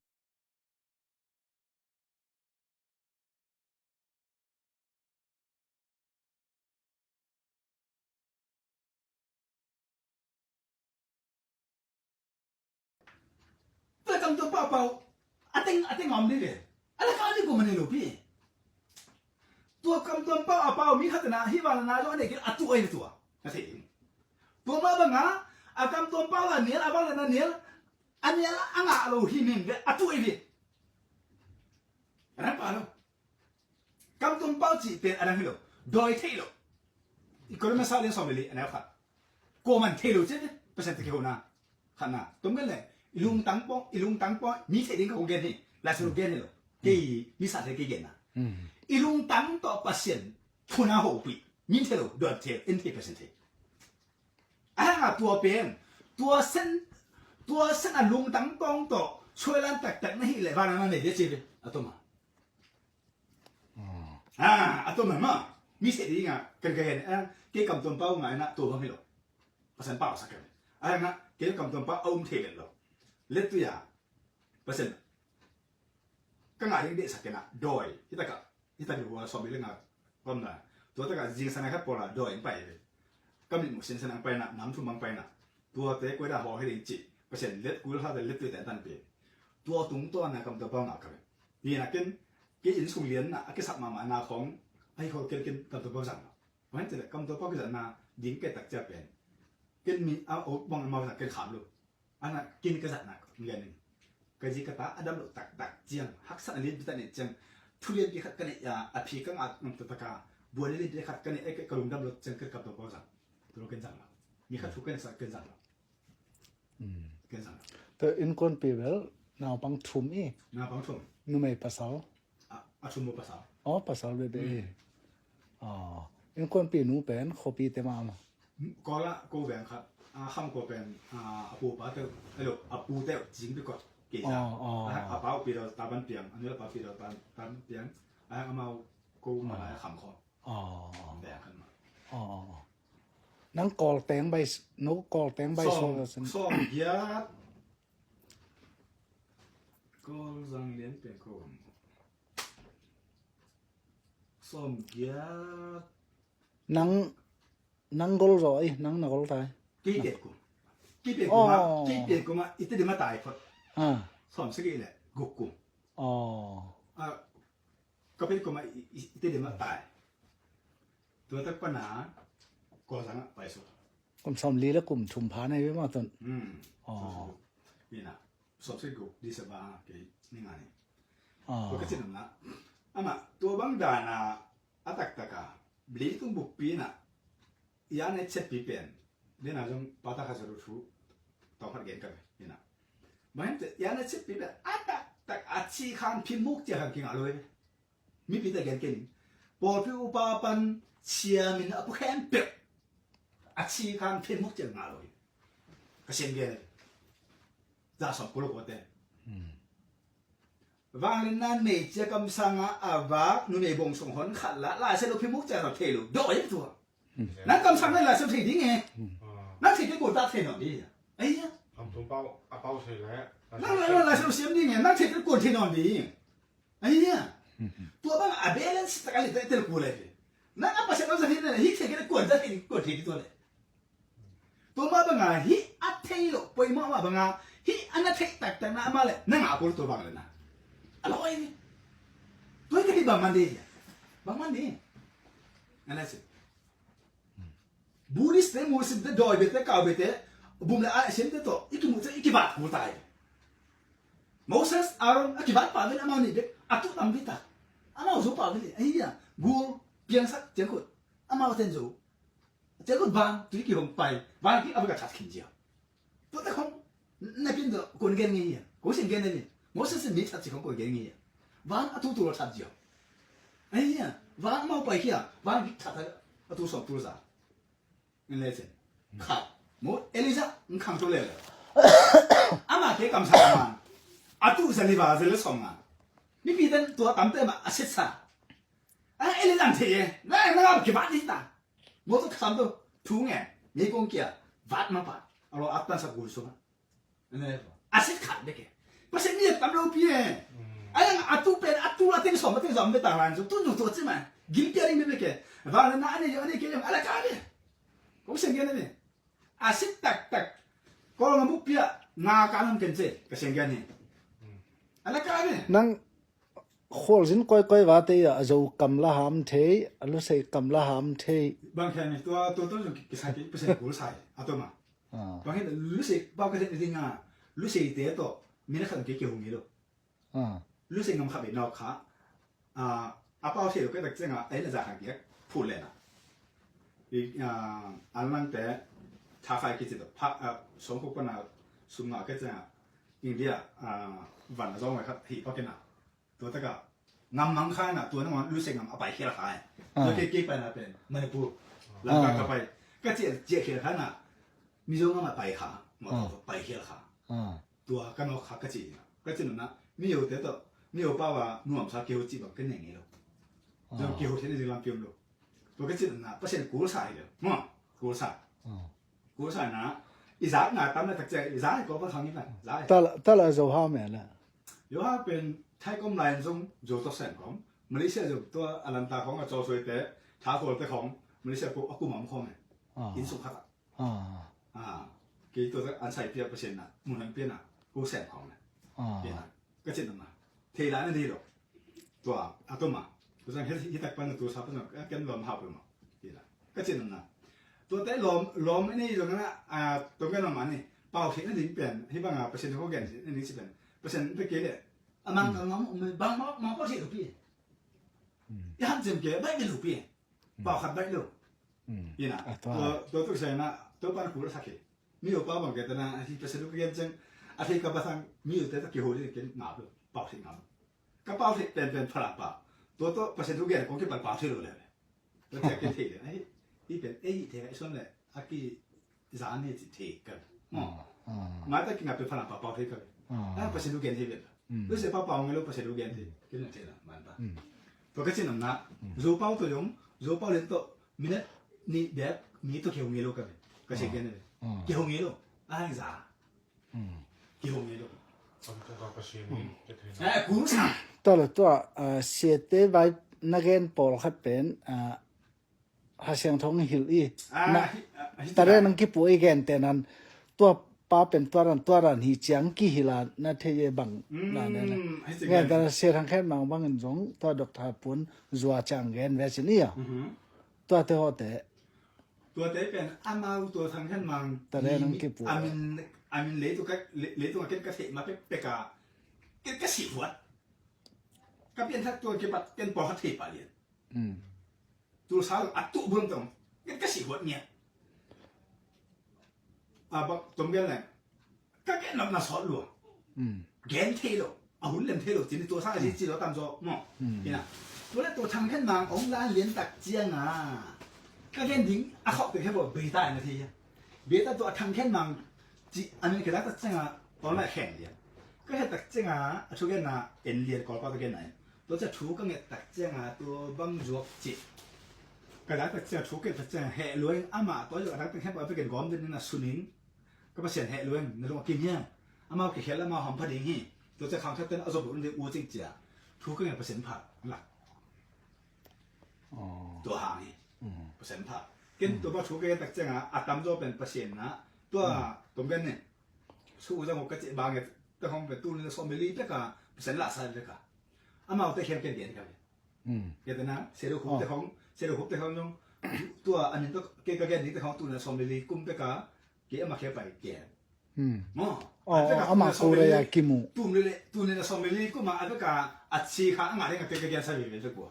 Tua kam tuam pau a pau a teng, a teng a om ding ve. A lak a om ding kuamah nei lo pi. Tua kam tuam pau a pau mi khat na hih vang na lo a nei kei a tuh ahi ve tua. Na thei ding. Tua mah banga a kam tuam pau a nial, a vang na nial, a nial a ngah lo hi ning ve, a tuh ahi ve. A dang pau lo. Kam tuam pau cih pen a dang hi lo. Dawi thei lo. I Korin masa lian sawm le li a neu khat. Kuaman thei lo cih ve. Pasian tawh kihona. Khatna. Tom gen le. I lungtang pawng, i lungtang pawng. Mi thei ding ka kong gen hi. Lai Siangtho gen hi lo. Kei, mi sa thei kei genna. I lungtang tawh Pasian thuna hopih. Mi thei lo, dawi thei, en thei Pasian thei. A hanga tua pen. Tua sen, tua sen a lungtang pawng tawh. Suailan taktak na hih leh vana na nei dia ci ve. A toma. Ah, a tua mahmah. Mi seh dingah kan ka hen, ah, kei kam tuam pau ngai na tua bang hi lo. Pasian pau sak kan. Ah, na kei kam tuam pau a um thei vet lo. Let tu ya. Pasian ka ngai ding deh sak kena doi. Hi taka, hi taka hua sawm le nga pam na. Tua taka zingsang ngai khat pawl a doi in pai ve. Ka mit mu sinsang nang pai na, nam thum bang pai na. Tuate koi da hawl hi ding cih Pasian let kul hate let tuite an tan pen. Tua tungtawn a kam tuam pau ngah ka ve. Hi na ken Kei inn sung lianna a kisap mahmahna khong ahi khol ken ken kam tua pau zang lo. Ken tua pau kizatna ding kei tak cia pen ken mi a o bang amau zang ken kham lo. Ana kin ka zatna ngen in ka zi ka ta a dam lo taktak ciang haksat a lianpi ta nih ciang thu lianpi khat ka neih a, a phi ka ngah ngam taktak a buai lianpi khat ka neih a ka lungdam lo ciang ken kam tua pau zang. Tua lo ken zang lo. Mi khat thu ken sa ken zang lo. Ken zang lo. Te innkuanpi bel naupang thum i. Naupang thum. Numei pasal. A, a thum mu pasal. Oh, pasal bebe. Innkuanpi nu pen khuapi te mah maw? Kawl ah ko veng khat. A, Kham khua pen a, a pu pa te, hello, a pu te Cing Pi Kot kei sa. A, a pa uh Pi Dau Taban Piang, a nu le pa Pi Dau Taban Piang. A, amau ko Malai a Kham khua. Veng khat mah. Nang Kawl teng bai, no Kawl teng bai so. Sawm giat. Kawl zang lian pen ko. Sawm giat. Nang, nang gol zaw ei, nang na gol tai. Kei pen kum. Kei pen kum ah, kei pen kum ah i Tedim ah tai phot. Sawm sagih le guk kum. Ka pen kum ah i, i, i Tedim ah tai. Tua tak pana Kawlzang ah pai suk. Kum sawm li le kum thum pha nei ve mah tun. Ina sawm sagih guk December ah kei ni nga ni. Tua ka cin na amah tua bang dana a taktak a leitung buppi na i a na i ciatpi pen dena zong pata kha zaru thu tawng khat gen ka ve. Ina bang hente i a na i ciatpi pen a taktak a ci khan phim muk cia khan kingah lo ve. Mipi ta gen ken pawlpi upa pan ciamin a pu khempeuh a ci khan phim muk cia ngah lo hi. Ka sian gen za sawm kul kawte. Vangliatna nei cia kamsanga a vak numei bong sung hon khat la laisia lo phim muk cia thei lo dawh hi tua. Nang kamsang nai laisia thei ding e. Nang thei ke kul ta thei nawn ding. Aia. Nang laisia lo siam ding e. Nang thei ke kul thei nawn ding. Ahi hia? Tua bang a balance tak a li tak tel kul ahi. Nang a Pasian a za hi na hi thei kei kuan za thei kuan thei tua le. Tua ma bang a hi a thei lo poi ma ma bang a hi a na thei tak tak na ma le na nga kul tua bang le na. A lo ai ni. Tua ka hi bang man di. Bang man di. Ana si. Buddhist te, Muslim te, dawi bete, kau bete, bum le ai siam te tawh i kimuh ciang i kivat kul ta hi. Moses, Aaron a kivat pah vele amau nih bek a tuh tam bita. Amau zo pah vele ahi a gul piangsak ciangkhut amau ten zo. Ciangkhut van tui kihong pai van ki a va ka that khin cia. Tuate khong na pin tawh kuan gen ngei hi a ko sin gen na ni. Moses in mi that ci khong kuan gen ngei hi a van a tutu lo that cia. Ahi a van amau pai khi a van ki that a tu sawm tu za. Ngen le cen khat mu Elijah nkhang to le le. Ama ke kamsa man a tu zali va zali sawm nga. Mipi ten tua tamte ma a sitsa. A Elijah thei e na na ngap kibat ni ta. Mo to kasam to thu nge ni kong kia vat ma pa a lo at tan sa gul suma. A sit khat bek e. Pasian mi a tam lo pi e. A yang a tu pen a tu a teng sawm a teng sawm bek tang lan su tu nu tu ci ma. Gim pia ding bek e. Vang na a nei a nei ke a la ka bek. Kong sian gen a nei. A sit taktak. Kawl ngam buk pia nga ka nam ken ce ka sian gen hi. A la ka bek. Nang khualzin koikoi vate ah a zo kam la ham thei, a lusei kam la ham thei. Bang khian ni tua tua tua zong kisai kei Pasian kul sai a tua ma. Bang khian lusei pau ka thei ni ding a lusei te tawh min a khan kei kei hong hi lo. Lusei ngam kha bei nawk kha. A pau thei lo kei tak ciang a ei na za khan kei phut le na. I an lang te tha khai kei ci tawh pha sawng khuk pan a sum nga kei ciang a India van a zong mai khat hi pa kei na. Tua taka ngam mang kha na tua na lusei ngam a pai khial kha. Tua kei kei pai na pen Manipur Lamka ka pai ka cia cia khial kha na Mizo ngam a pai kha. Pai khial kha. Tua ka nawk kha ka ci na ka ci nuna miyo te tawh miyo pau a nuam sa kiho ci bang ka nei ngei lo. Zong kiho thei na zing lam piom lo. Tua ka ci nuna Pasian kul sa hi lo. Kul sa. Kul sa na i zak na tam na tak cia i zak ko pa khang i pa zak. Tala tala zo ha me la. Yo ha pen Thai kom lai zong zo to sen kom Malaysia zo to a lan ta khong a cho soi te tha khol te khong Malaysia ko a kum am khong e. In suk khat a. Kei to an sai pia Pasian na mun han pia na ko sen khong na. Pia na ka cin na thei la na di lo. Tua a tuma, tua sang hi tak pan tua sa pan a ken lawm hau peuhmah. Hi la ka cin na. Tua te lawm lawm ni zong na a tua ken lawm ani pau thei na ding pen hi bang a Pasian ko gen ni si pen Pasian te ke le a mang ka ngam bang ma ma pau thei lo pi. I ham cem ke bai lo pi. Pau khat bai lo. Ina tua tua tu sai na tua pan ku la sa ke. Mi u pau bang ke ta na hi Pasian ko gen ceng a thei ka ba sang mi u te ta ke ho le ke ngap lo pau thei ngap. Ka pau thei pen pen phalak pau. Tua tua Pasian thu gen kong kipal pau thei lo le. Tua tia ken thei le. Ahi i pen ei thei ka ison le a ki zan he ci thei ka. Mai ta ki ngap pen phalak pau pau thei ka. A Pasian thu gen thei pen. Lu se pau pau nge lo Pasian thu gen thei. Ken thei la man pa. Tua ka cin am na. Zo pau to yong zo pau len to minute ni dek mi to ke ho nge lo ka. Ka se gen le. Ke ho nge lo. A za. Kihong ni lo. Tua le tua siate vai na gen pawlkhat pen Kha Siangtho hong hilh i na tare nang kipu i gen tenan tua pa pen tuaran tuaran hi ciang kihila na thei e bang na ne na gen tenan Sia Thang Khen Mang bangin zong tua Doctor Pun Zua ciang gen ve cin i a tua te ho te Tuate pen amau tua Thang Khen Mang a min a min leitung a ken ka theih ma pekpek a ken ka sih huat. Ka pianthak tua kipat ken pawlkhat thei pah lian. Tulsa a tuh buang tong ken ka sih huat ngiat. A bak tom gen leng ka gen nop na sawt lua. Gen thei lo a hun lem thei lo cin tua sang a ci lo tam zaw maw. Ina tua le tua Thang Khen Mang ong la lian tak cianga ka gen ding a khawk te khe bo beita na thei. Beita tua Thang Khen Mang ci a min ka dak tak cianga tawlna khen lian ka khe tak cianga a thu genna en lian kawlkawt a genna en. Tua cia thu ka nget tak cianga tua bang zuak ci ka dak tak cianga thu ka nget tak cianga heh luai ama tua zuak a dak tak khen pa a pekin gawm den na sunin. Ka Pasian heh lueng na lung a kim hiam? Amau kikhel amau hampha ding hi. Tua cia khangkhat ten a zop un ding u cing cia thu ka ngen Pasian pha lak. Tua hang hi. Pasian pha ken tua pa thu ka ngen tak cianga a tam zaw pen Pasian na tua tom gen ne. Su u zang u ka cih bang nge te hong pen tu ni na sawm le li peka Pasian la sa peka. Amau te khem ken gen ka ve. Kei te na seru khup te hong seru khup te hong zong tua a min tua kei ka gen ding te hong tu na sawm le li kum peka. Kei ama khe pai kei. Maw ama ko le a kimu. Tum le le tu ni na sawm le li kum a a peka a chi kha a nga ding a kei ka gen sa ve ve pekua.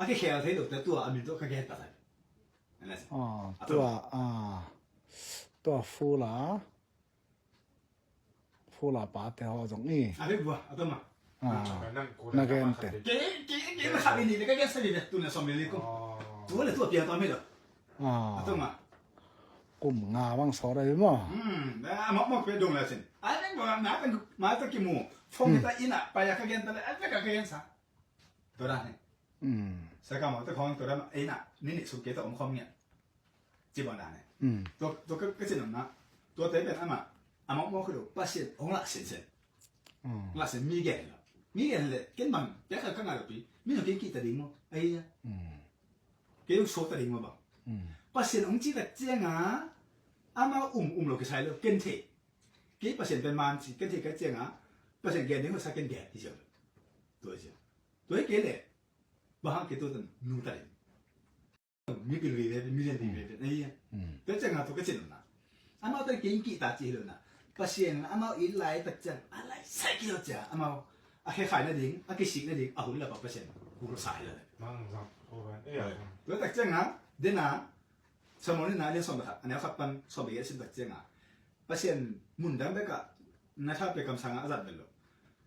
A kei khel thei lo te tua a min tua ka gen ta sa. Tua tua fula. Fula pa te ho zong i. A ve bua a tama. Na gen pen. Ke ke ke ma khabi ni le ka gen sa ni le tu na som le ko. Tu le tu pia to mi lo. A tama. Kum nga bang so da mo. Hmm, a mok mok pe dong la sin. A ve bua na ta ma ta ki mu. Phong ta ina pa ya ka gen ta le a ve ka gen sa. To da ne. Sa ka ma ta khong to da ina ni ni su ke ta om khom nge. Ci bang dan e. Tua ka cin amna tua te pen ama ama mawk lo Pasian hong lak sinsen. Lak sin mi gen lo mi gen le ken bang pia ka ka ngai lo pi mi no ken ki ta ding mo ai ya. Ken so ta ding mo bang. Pasian hong ci tak cianga ama um um lo ke sai lo ken the. Ke Pasian pen man ci ken the ka cianga Pasian gen ding ma sa ken gen hi cia. Tua cia. Tua ke le. Bang hang ke tua tan nu ta ding. Mi pil vive mi lian vive na ia. Te ciang a tu ka cin na. Amau te kin ki ta ci lo na. Pasian amau i lai tak ciang a lai sai ki lo cia amau a khe khai na ding a kisik na ding a hun la pa Pasian ku lo sai lo. Tu tak ciang a dena Samuel na lian som khat a neu khat pan som be sin tak ciang a Pasian mun dang beka na tha pe kam sang a zat belo.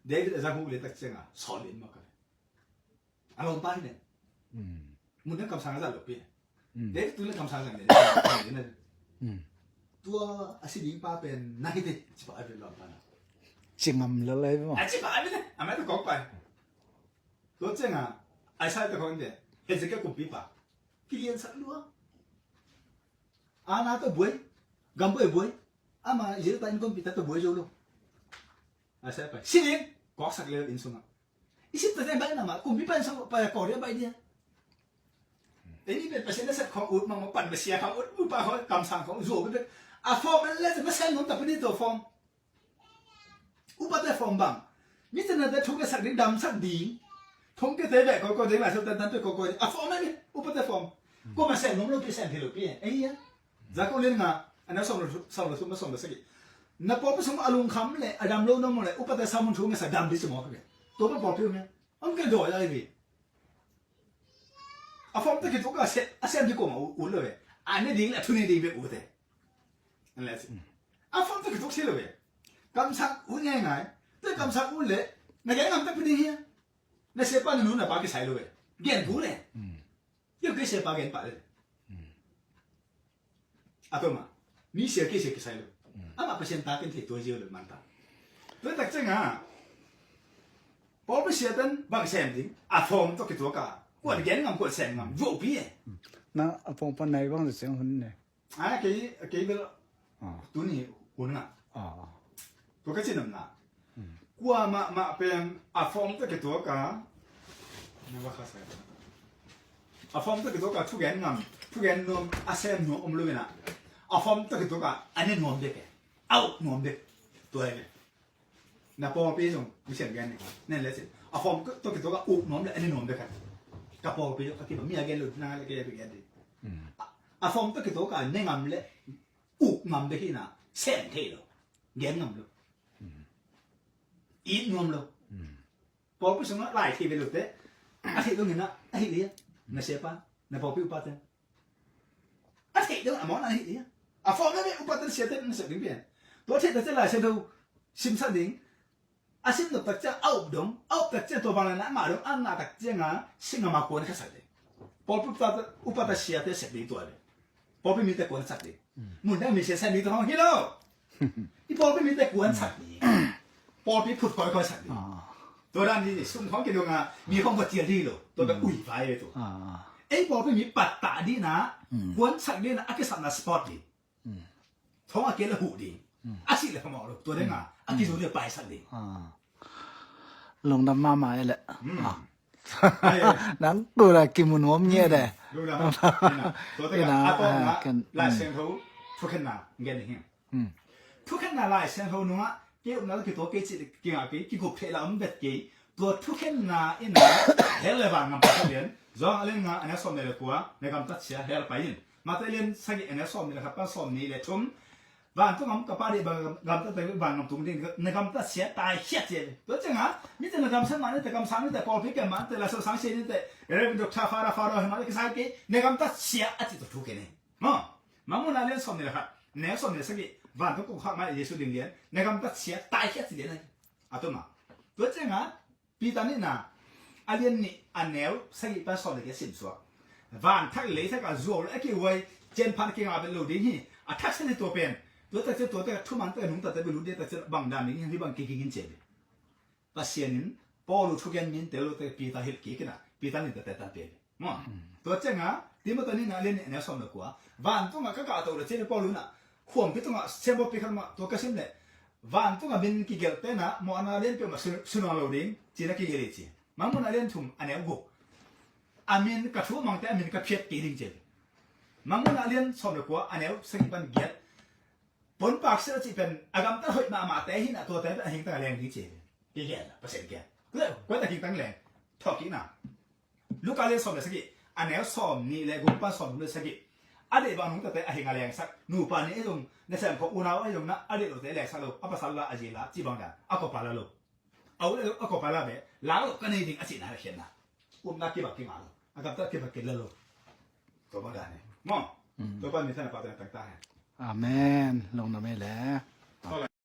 David a zang hu le tak ciang a Saul in ma ka. A lawmpa hi nen. Mun dang kamsang a zat lo pi. Dek tu le kamsang zat nen. Tua a si ding pa pen na hi te ci pa a pi lawmpa na. Ci ngam lo le mo. A ci pa a pi te a mai ta kok pai. Tua ciang a ai sai ta kok inde. Hezekiah kumpi pa. Kilian sak lua. Ana to buai. Gam buai buai. Ama Israel ta in kumpi ta to buai zo lo. Ai sai pai. Si ding. Kok sak le in sunga. I sip ta te bai na ma kumpi pan sa pa ya kor ya bai dia. Eni pen Pasian na sep khong ut mang ma pan Pasian khong ut upa khong kamsang khong zuau pen a form en le na sen nom ta pen to form. Upa te form bang. Mi te na te thu ke sak ding dam sak ding. Thong kite beh kawikawi ding, Lai Siangtho tantan beh kawikawi ding. A form eh, upate form. Kuamah sem nuam lopi, sem thei lopi eh. Ei a. Jakob lian nga, a neu sawm le thum, sawm le thum, sawm le sagih. Na pawlpi sung a lungkham le a dam lo na om le upate sam hun thu ngetsak dam ding ci mawk hi ve. Tua pan pawlpi um hi. Om kei dawi lai ve. A form tawh kituak a sem, a sem ding kuamah ut lo ve. A ne ding le a thu ne ding bek ut e. An leh a form tawh kituak si lo ve. Kamsak ut ngeingai. Tua kamsak ut leh na gen ngam tak pi ding hi a. Na siapa na nu na pa kisai lo ve. Gen kul e. Kei kei siapa gen pah le. A tua mah, mi sia kei sia kisai lo. Amah Pasian ta ken thei tua zia lo man ta. Tua tak ciang a pawlpi sia tan bang sem ding, a form tawh kituak a, kuan gen ngam, kuan sem ngam, zuaupi e. Na a form pan nai bang siang hun ne. A kei, kei bel tuni hun nga. Tua ka cih nopna. Kuamah mah pen a form tawh kituak a, a form tawh kituak a thugen ngam, thugen nuam, a sem nuam om lo in a, a form tawh kituak a a ne nuam bek e, a up nuam bek. Tua hi ve. Na pawlpi zong mi sem gen ni, nen le sin a form tawh kituak a up nuam le a ne nuam bek a. Ka pawlpi zong a kiba mi a gen lo na le kei a bek gen ding. A form tawh kituak a ne ngam le up ngam bek hi na, sem thei lo, gen ngam lo, it nuam lo. Pawlpi sungah lai thei ve lote a theih dongin ah a hih leh na siapa, na pawlpi upate a theih dongin a mawkna a hih leh a form na ve upate na siate na sep ding pian. Tua theih takciang Lai Siangtho simsak ding. A sim nop takciang a up dong, a up takciang tua bang lai na a ngah dong, a ngah takciang a singam a kuan khasak ding. Pawlpi upate, upate siate sep ding tua ve. Pawlpi mite kuansak ding. Mun dang mi siasia mi tawh hong hi lo. I pawlpi mite kuansak ding. Pawlpi phut kawikawi sak ding. Tua dan hi sum khawng kidong a mi khawng va cial ding lo. Tua bek ui vai ve tua. Ei pawlpi mi pattah ding na, kuansak ding na, a kisapna sport ding. Thong a kei le huh ding. A sih le phamawh lo. Tua ding a, a kizu ding a paisak ding. Lungdam mahmah e le. Nang tu la kimu nuam ngiat e. Lungdam mahmah. Ina, tua tengah a tawpna Lai Siangtho thukhenna ngen hi. Thukhenna Lai Siangtho nungah kei upna tawh kituak kei cih kingah kei, kigup theih la om vet kei. Tua thukhenna in a hell le vangam pha lian. Johan a lian nga a neu sawm le kua, na gamtat sia hell pai in. Mate lian sagih a neu sawm le khat pan sawm nih le thum. Vantung a om ka Pa deih bang gamtat ding, vangam tung ding, na gamtat sia tai khiat sia. Tua ciang a, mite na gamsang mah nite, gamsang nite, pawlpi kem mah nite, la so sang sia nite, Reverend Doctor Father Father hi mah nite, kisai kei, na gamtat sia a cih tua thu kei ne. Maw, Mangmuhna lian sawm nih le khat, neu sawm nih le sagih, vantung kong khak mah Jesu ding lian, na gamtat sia tai khiat sia lian. A tua mah. Tua ciang a, Peter nihna a lian nih a neu sagih pan sawm le giat simsuak. Van thak lei thak a zuau le a kihuai cian phan kingah vet lo ding hi. A thaksa ni tua pen. Tua tak cian tua tak a thumang tak a nungta tak a lut ding tak cian bang dan ding hi bang kikik in cia ve. Pasian in Paul uh thugen min tel lo tak Peter hilh kik in a Peter nih tak tak tan pe ve. Maw. Tua ciang a Timothy nihna a lian nih a neu sawm le kua. Vantung a ka kahto le cian Paul uh na khuampi tungah siambawi pi khat mah tua ka sim leh vantung a min kigelh pen a mawhna lianpi mah sunuang lo ding ci-in a kigelh hi ci. Mangmuhna a lian thum a neu guk. A min ka thu mangte a min ka phiat kei ding ci. Mangmuhna a lian sawm le kua a neu sagih pan giat. Ponpak sil a cih pen a gamtat hoih mahmahte hi na tuate pen a hingtang a leng ding ci. Kigelh a Pasian kiang. Kua tak hingtang leng? Thawhkikna. Luka lian sawm le sagih a neu sawm nih le guk pan sawm le sagih. A deih bang nungtate a hing a lengsak. Nupa nih ahi zong, nasem khawng unau ahi zong na a deih lote a lengsak lo. A pasal la a zi la cih bang dan a kawpa la lo. A u le a kawpa la ve. Lak lo ka nei ding a cihna a khiatna. Upna kibak kingah lo. A gamtat kibak kila lo. Tua bang dan hi. Maw. Tua pan mi than a pate na tangta hi. Amen. Lungdam e le.